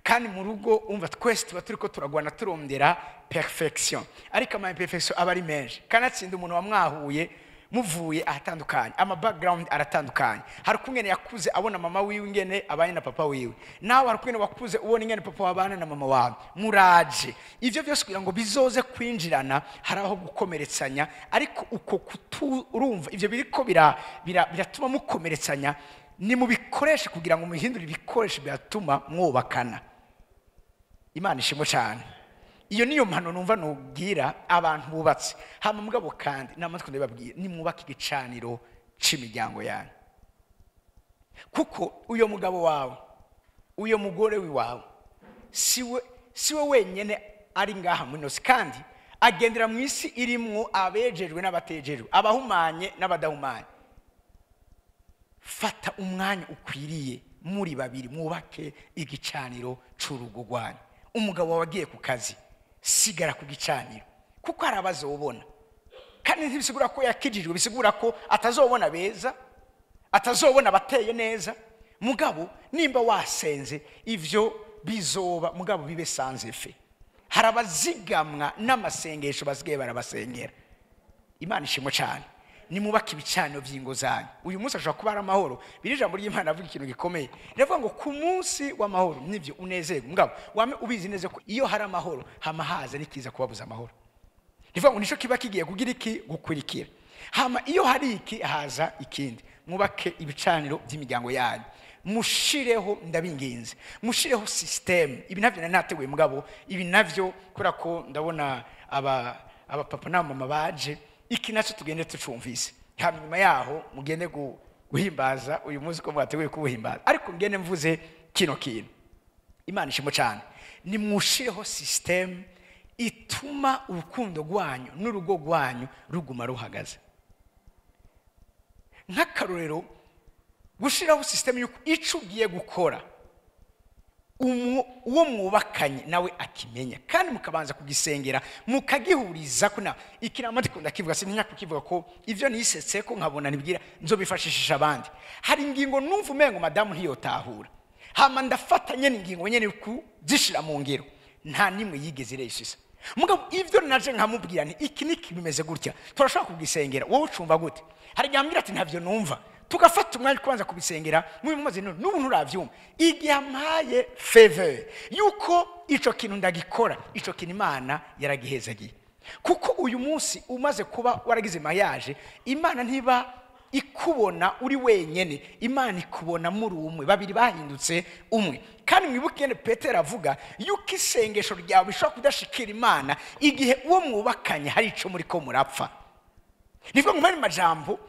kandi mu rugo umva twese tuba turiko turagwana turondera perfection, ariko ama imperfection aba ari menshi, kandi atsinda umuntu wamwahuye muvuye ahatandukanye, ama background aratandukanye. Hari kungene yakuze abona mama wiwe ingene abanye na papa wiwe, nawe hari kungene wakuze ubona ingene papa wabana na mama wawe, muraje ivyo byose kugira ngo bizoze kwinjirana, hari aho gukomeretsanya, ariko uko urumva ivyo biriko biratuma mukomeretsanya. Ni mubikoreshe kugira ngo muhindure ibikoresho byatuma mwubakana. Imana ishimwe cyane. Iyo niyo mpano numva nubwira abantu bubatse. Hama mugabo kandi namatwe ndababwira, nimwubake igicaniro c'imiryango yanyu, kuko uyo mugabo wawe, uyo mugore wiwawe siwe wenyene ari ngaha muri nosi, kandi agendera mu isi irimwo abejejwe n'abatejejwe, abahumanye n'abadahumanye. Fata umwanya ukwiriye muri babiri mwubake igicaniro c'urugo rwanyu. Umugabo wawe agiye ku kazi, sigara ku gicaniro, kuko hari abazobona, kandi ntibisigura ko yakijijwe, bisigura ko atazobona beza, atazobona bateye neza. Mugabo nimba wasenze ivyo bizoba, mugabo bibe sans effet. Hari abazigamwa n'amasengesho basigaye barabasengera. Imana ishimwe cyane. Nimubake ibicaniro by'ingo zanyu. Uyu munsi ashobora kuba ari amahoro. Biri ijambo ry'Imana avuga ikintu gikomeye, riravuga ngo ku munsi w'amahoro nivyo unezerwe, mugabo wame ubizi neza ko iyo hari amahoro hama haza nikiza kubabuza amahoro. Rivuga ngo nico kiba kigiye kugira iki gukurikira, hama iyo hari iki haza ikindi. Mwubake ibicaniro by'imiryango yanyu, mushireho, ndabinginze, mushireho system. Ibi navyo nari nateguye, mugabo ibi navyo kubera ko ndabona aba papa na mama baje, iki nacyo tugende tucumvise, hanyuma yaho mugende guhimbaza uyu munsi ko mwateguye kuwuhimbaza. Ariko ngende mvuze kino kintu, Imana ishimwe cyane, nimwushireho system ituma urukundo rwanyu n'urugo rwanyu ruguma ruhagaze. Nk'akarorero, gushiraho system yuko ico ugiye gukora uwo mwubakanye nawe akimenya, kandi mukabanza kugisengera mukagihuriza ko na ikirama ndikunda kivuga, sintinya kukivuga ko ivyo nisetse ko nkabona nibwira nzobifashishisha abandi. Hari ingingo numva umengo madamu ntiyotahura, hama ndafatanye n'ingingo nyene kuzishira mu ngiro, nta nimwe yigeze ireshisa. Mugabo ivyo naje nkamubwira nti iki niki bimeze gutya, turashobora kugisengera, wowe ucumva gute? Hari igihe ambwira ati ntavyo numva, tugafata umwanya kubanza kubisengera, muri mumaze none n'ubu nturavyumva. Igihe ampaye favor yuko ico kintu ndagikora, ico kintu Imana yaragihezagiye. Kuko uyu munsi umaze kuba waragize mariage, Imana ntiba ikubona uri wenyene, Imana ikubona muri umwe, babiri bahindutse umwe. Kandi mwibuke ngene Petero avuga yuko isengesho ryawe bishobora kudashikira Imana igihe uwo mwubakanye hari ico muri ko murapfa. Nivuga ngo muri majambo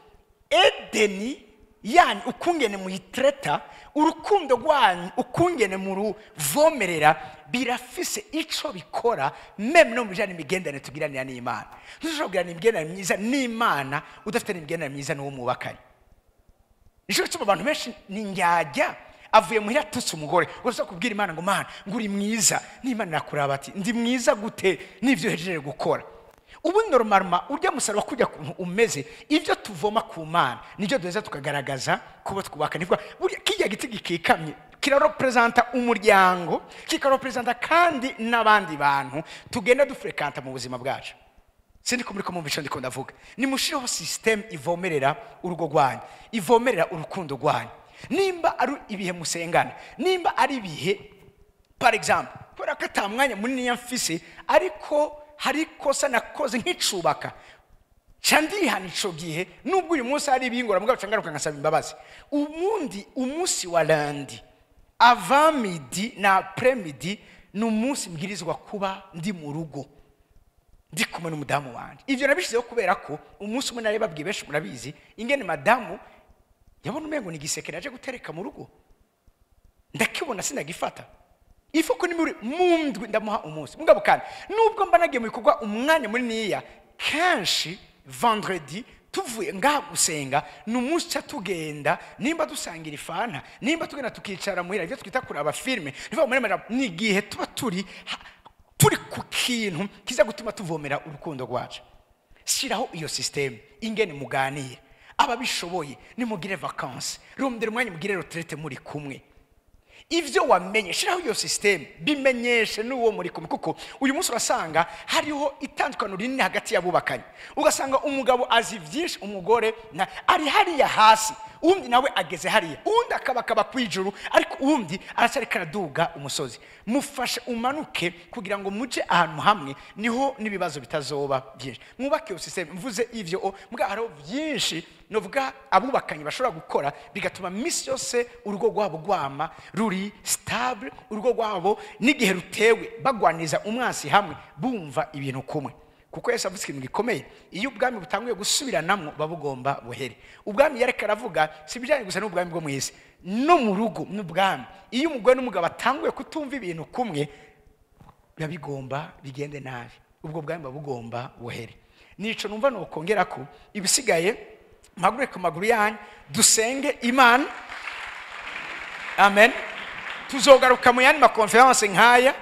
Edeni yanyu ukungene muyitreta, urukundo rwanyu ukungene muruvomerera, birafise ico bikora meme no mujana imigenderanire tugiranira n'Imana. Ntushobora kugirana imigenderanire myiza n'Imana udafite n'imigenderanire myiza n'uwo mwubakanye. Nico gituma abantu benshi ni njyajya avuye muhira atutse umugore, urashobora kubwira Imana ngo Mana ngo uri mwiza, n'Imana irakuraba ati ndi mwiza gute n'ivyo uhejeje gukora. Ubu normalement urya musaraba kujya kuntu umeze, ivyo tuvoma ku Mana nivyo duheza tukagaragaza kubo twubaka. Nivyo burya kijya giti gikikamye kirarepresenta umuryango, kikarepresenta kandi n'abandi bantu tugenda dufrekanta mu buzima bwacu. Sindi ko muri ko mumva ndiko ndavuga. Nimushireho system ivomerera urugo rwanyu, ivomerera urukundo rwanyu. Nimba ari ibihe musengana, nimba ari ibihe par exemple, kubera ko ata mwanya munini yamfise, ariko hari kosa nakoze nkicubaka ca ndihana ico gihe, nubwo uyu munsi hari ibingora mugabo ca ngaruka nkasaba imbabazi. Ubundi umunsi wa lundi avant midi na après midi Ni umunsi mbwirizwa kuba ndi mu rugo, ndi kumwe n'umudamu wanje. Ivyo nabishizeho kubera ko umunsi umwe nari babwiye, benshi murabizi ingene madamu yabona umengo ni igiseke naje gutereka mu rugo, ndakibona sinagifata. Ifuko ni muri mundwi ndamuha umunsi. Mugabo kandi nubwo mba nagiye mu bikorwa umwanya muniniya, kenshi vendredi tuvuye ngaha gusenga ni umunsi ca tugenda, nimba dusangira ifanta, nimba tugenda tukicara muhira, ivyo twita kuraba filime, niva muri majambo, ni igihe tuba turi ku kintu kiza gutuma tuvomera urukundo rwacu. Shiraho iyo system ingene muganira, ababishoboye nimugire vacances, rondera umwanya mugire retraite muri kumwe. Ivyo wamenye shiraho iyo system, bimenyeshe n'uwo muri kumwe, kuko uyu munsi urasanga hariho itandukano rinini hagati y'abubakanye. Ugasanga umugabo azi vyinshi, umugore na ari hariya hasi, undi nawe ageze hariya, undi akabakaba kwijuru, ariko undi aracyariko araduga umusozi. Mufashe umanuke kugira ngo muje ahantu hamwe, niho n'ibibazo bitazoba byinshi. Mwubake iyo system. Mvuze ivyo mbwa hariho byinshi novuga abubakanye bashobora gukora bigatuma misi yose urugo rwabo rwama ruri stable, urugo rwabo n'igihe rutewe bagwaniza umwansi hamwe, bumva ibintu kumwe. Kuko Yesu avuze ikintu gikomeye, iyo ubwami butanguye gusubiranamwo babugomba buhere. Ubwami yareka aravuga si bijanye gusa n'ubwami bwo mw'isi, no mu rugo n'ubwami. Iyo umugore n'umugabo batanguye kutumva ibintu kumwe, biba bigomba bigende nabi, ubwo bwami babugomba buhere. Nico numva nokongera ko ibisigaye mpagure ku maguru yanyu dusenge Imana. Amen. Tuzogaruka mu yandi ma conference nkaya.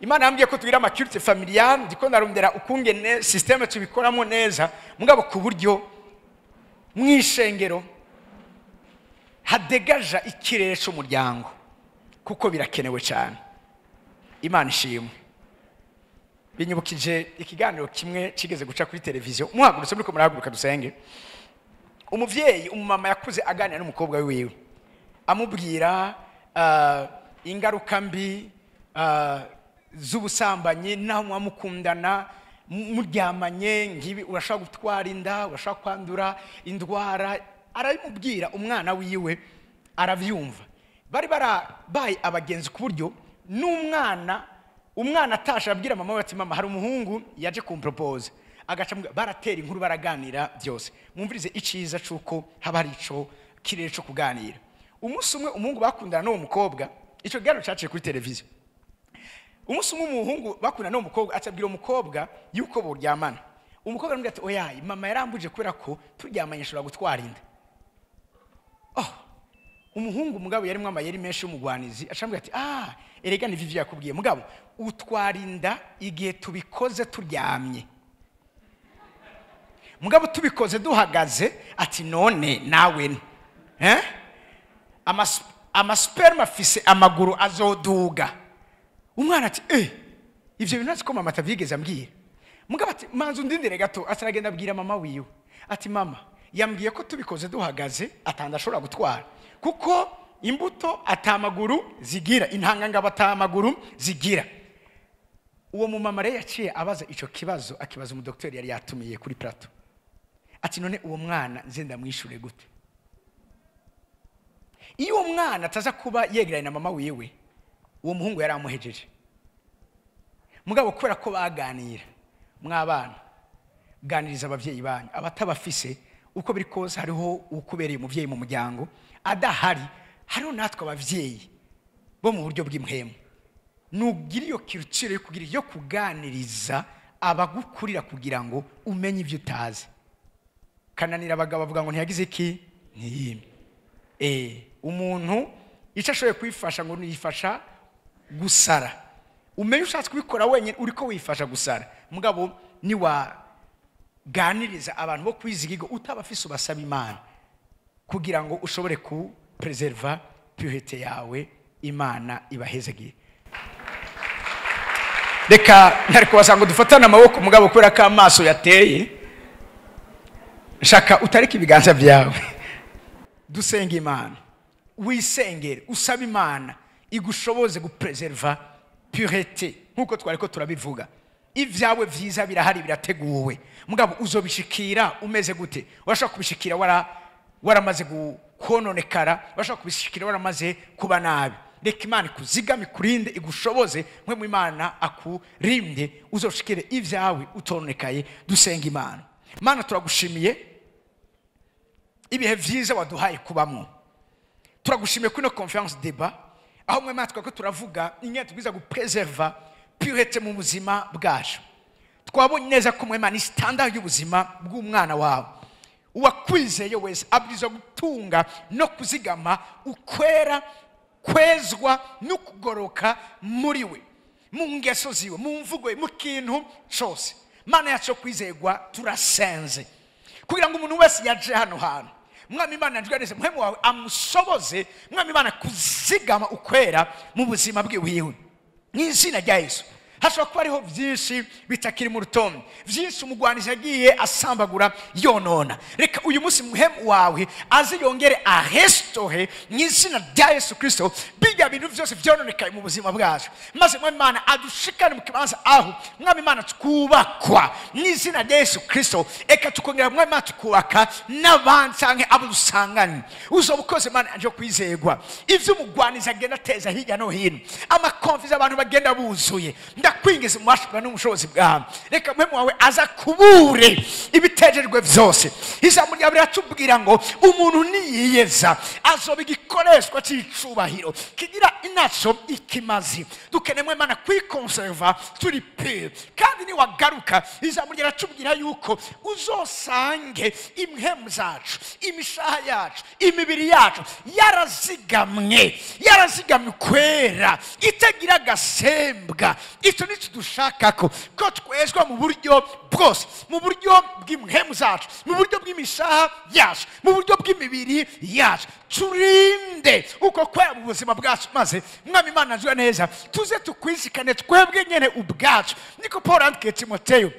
Imana yambwiye ko tugira ama culte familial, ndiko ndarondera ukungene systeme tubikoramo neza, mugabo ku buryo mwishengero hadegaja ikirere cy'umuryango, kuko birakenewe cyane. Imana ishimwe. Binyibukije ikiganiro kimwe kigeze guca kuri televiziyo, muhagurutse muri ko murahaguruka dusenge. Umuvyeyi, umumama yakuze aganira n'umukobwa wiwe, amubwira ingaruka mbi z'ubusambanyi, naho mwamukundana muryamanye ngibi urashobora gutwara inda, urashobora kwandura indwara. Arabimubwira umwana wiwe aravyumva. Bari barabaye abagenzi ku buryo n'umwana, umwana atasha abwira mama we ati mama hari umuhungu yaje kumpropose, agaca baratera inkuru baraganira byose. Mwumvirize iciza cuko haba hari ico kirere co kuganira. Umunsi umwe umuhungu bakundana n'uwo mukobwa, ico kiganiro caciye kuri televiziyo. Umunsi umwe umuhungu bakundana n'uwo mukobwa acabwira umukobwa yuko boryamana. Umukobwa aramubwira ati oya mama yarambuje kubera ko turyamanye ashobora gutwara inda. Oh, umuhungu mugabo yarimwe amayeri menshi y'umugwanizi, acambwira ati ah erega ni vivyo yakubwiye mugabo utwara inda igihe tubikoze turyamye, mugabo tubikoze duhagaze. Ati none nawe eh amasperma afise amaguru azoduga. Umwana ati ivyo bintu nzi ko mama atavyigeze ambwira. Mugabo ati manzu ndindire gato, ataragenda abwira mama wiwe ati mama yambwiye ko tubikoze duhagaze atandashobora gutwara, kuko imbuto atamaguru zigira, intangangabo atamaguru zigira. Uwo mumama rero yaciye abaza ico kibazo, akibaza umudokiteri yari yatumiye kuri plateau, ati none uwo mwana nze ndamwishure gute? Iyo uwo mwana ataza kuba yegeranye na mama wiwe, uwo muhungu yari amuhejeje. Mugabo kubera ko baganira, mwabana ganiriza abavyeyi banyu, abatabafise uko biri kose hariho ukubereye umuvyeyi mu muryango adahari, hariho natwe abavyeyi bo mu buryo bw'impwemu. Nugira iyo culture yo kugira yo kuganiriza abagukurira kugira ngo umenye ivyo utazi. Kananira abagabo bavuga ngo ntiyagize iki ntiyime. Umuntu ico ashoboye kwifasha ngo niyifasha gusara. Umenye ushatse kubikora wenyine uriko wifasha gusara. Mugabo ni wa ganiriza abantu bo kwizigigo utabafise ubasaba Imana kugira ngo ushobore ku preserva purité yawe. Imana ibahezegiye. Reka ntari kubasanga dufatane amaboko mugabo kubera ko amaso yateye, shaka utarika ibiganza byawe. Dusenga Imana, wisengere, usaba Imana igushoboze gupreserva purité nkuko twariko turabivuga. Ivyawe vyiza birahari birateguwe, mugabo uzobishikira umeze gute? Urashobora kubishikira waramaze kononekara, urashobora kubishikira waramaze kuba nabi. Reka Imana ikuzigame, ikurinde, igushoboze, mwe mu Imana akurinde, uzoshikire ibyawe utonekaye. Dusenga Imana. Mana, turagushimiye ibihe vyiza waduhaye kubamwo. Turagushimiye kuri ino conférence débat, aho mwe matwe ko turavuga ingene tubwiza gupreserva pureté mu buzima bwacu. Twabonye neza ko mwema ni standard y'ubuzima bw'umwana wawe. Uwakwizeye wese abwirizwa gutunga no kuzigama ukwera, kwezwa no kugoroka muri we, mu ngeso ziwe, mu mvugo ye, mu kintu cose. Mana yacu kwizegwa, turasenze kugira ngo umuntu wese yaje hano hantu, Mwami Imana njwe muhemu wawe amusoboze, Mwami Imana, kuzigama ukwera mu buzima bwiwe, mu izina rya Yesu. Hashobora kuba hariho byinshi bitakiri mu rutonde, byinshi umugwanizi yagiye asambagura yonona. Reka uyu munsi muhemu wawe aze yongere arestohe mu izina rya Yesu Kristo bijya bintu byose byononekaye mu buzima bwacu, maze Mwami Imana adushikane mu kibanza aho Mwami Imana twubakwa mu izina rya Yesu Kristo. Eka tukongera Mwami Imana tukubaka n'abandi canke abo dusanganye. Uzoba ukoze Imana yaje kwizegwa. Ivyo umugwanizi agenda ateza hirya no hino, amakonfiza abantu bagenda buzuye, ndakwingiza umwashwa n'ubushobozi bwawe. Reka mwemu wawe aza kubure ibitejerwe vyose. Ijambo ryawe riratubwira ngo umuntu niyiyeza azoba igikoreshwa c'icubahiro kigira inaco ikimazi. Dukeneye Imana kwikonserva turi pure, kandi niwagaruka ijambo riratubwira yuko uzosange impemu zacu, imishaha yacu, imibiri yacu yarazigamwe, yarazigamwe kwera, itagira agasembwa. Icyo nicyo dushaka, ko twezwa mu buryo bwose, mu buryo bw'impemu zacu, mu buryo bw'imishaha yacu, mu buryo bw'imibiri yacu. Turinde uko kwera mu buzima bwacu, maze Mwami Imana azwe neza tuze tukwizikane twebwe nyene ubwacu. Niko Paul yandikiye Timoteyo,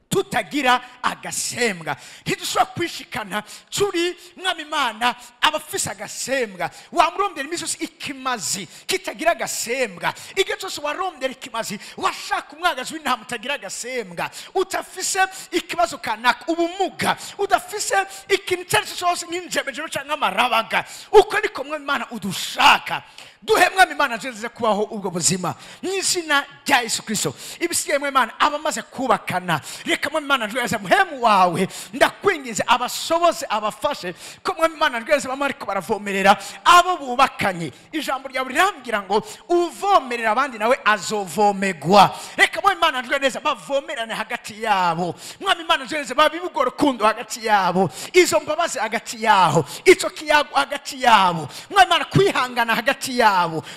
tutagira agasembwa ntidushobora kwishikana turi Mwami Imana abafise agasembwa. Wamurondera iminsi yose ikimazi kitagira agasembwa. Igihe cyose warondera ikimazi, washaka umwagazi w'intama utagira agasembwa, utafise ikibazo kanaka, ubumuga, udafise ikintu icyo ari cyo cyose nk'injebejebe cyangwa amarabaga. Uko niko Mwami Imana udushaka. Duhe Mwami Imana nziza kubaho ubwo buzima mu izina rya Yesu Kristo. Ibisigaye Mwami Imana abamaze kubakana, reka Mwami Imana nziza muhemu wawe ndakwingize abasoboze, abafashe ko Mwami Imana nziza bamwe ariko baravomerera abo bubakanye. Ijambo ryawe rirambwira ngo uvomerera abandi nawe azovomegwa. Reka Mwami Imana nziza bavomerane hagati yabo. Mwami Imana nziza babibugo rukundo hagati yabo, izo mbabazi hagati yaho, ico kiyago hagati yabo, Mwami Imana kwihangana hagati yabo,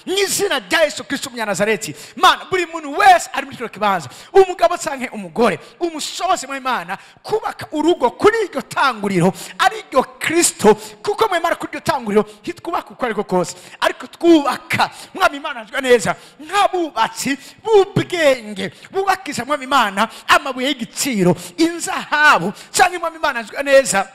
mu izina rya Yesu Kristo w'Umunyanazareti. Mana, buri muntu wese ari muri kino kibanza, umugabo canke umugore, umusoboze Mwami Imana kubaka urugo kuri iryo tanguriro ari ryo Kristo, kuko Mwami Imana kuri iryo tanguriro ntitwubaka uko ariko kose, ariko twubaka Mwami Imana nzwe neza nk'abubatsi b'ubwenge, bubakisha Mwami Imana amabuye y'igiciro, inzahabu canke Mwami Imana nzwe neza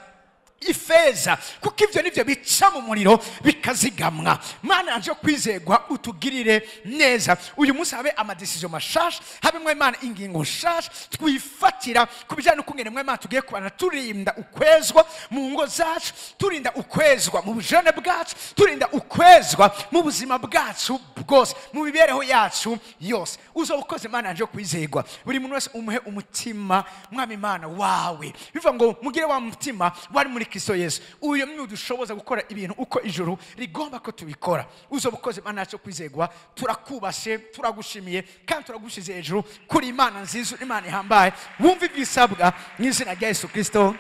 ifeza, kuko ivyo nivyo bica mu muriro bikazigamwa. Mana yanje kwizegwa, utugirire neza uyu munsi, habe amadecision mashasha, habe Mwami Imana ingingo nshasha twifatira ku bijyanye n'ukungene Mwami Imana tugiye kubana, turinda ukwezwa mu ngo zacu, turinda ukwezwa mu bujene bwacu, turinda ukwezwa mu buzima bwacu bwose, mu mibereho yacu yose. Uzoba ukoze Mana yanje kwizegwa. Buri muntu wese umuhe umutima Mwami Imana wawe, bivuga ngo mugire wa mutima wari muri Kristo Yesu. Uyo ni udushoboza gukora ibintu uko ijuru rigomba ko tubikora. Uzoba ukoze Mana yacu kwizegwa, turakubashe, turagushimiye kandi turagushize hejuru kuri Imana nziza, Imana ihambaye. Wumva ibisabwa mu izina rya Yesu Kristo,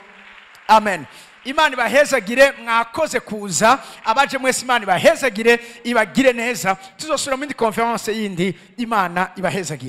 amen. Imana ibahezagire, mwakoze kuza. Abaje mwese Imana ibahezagire, ibagire neza. Tuzosubira mu yindi conference yindi. Imana ibahezagire.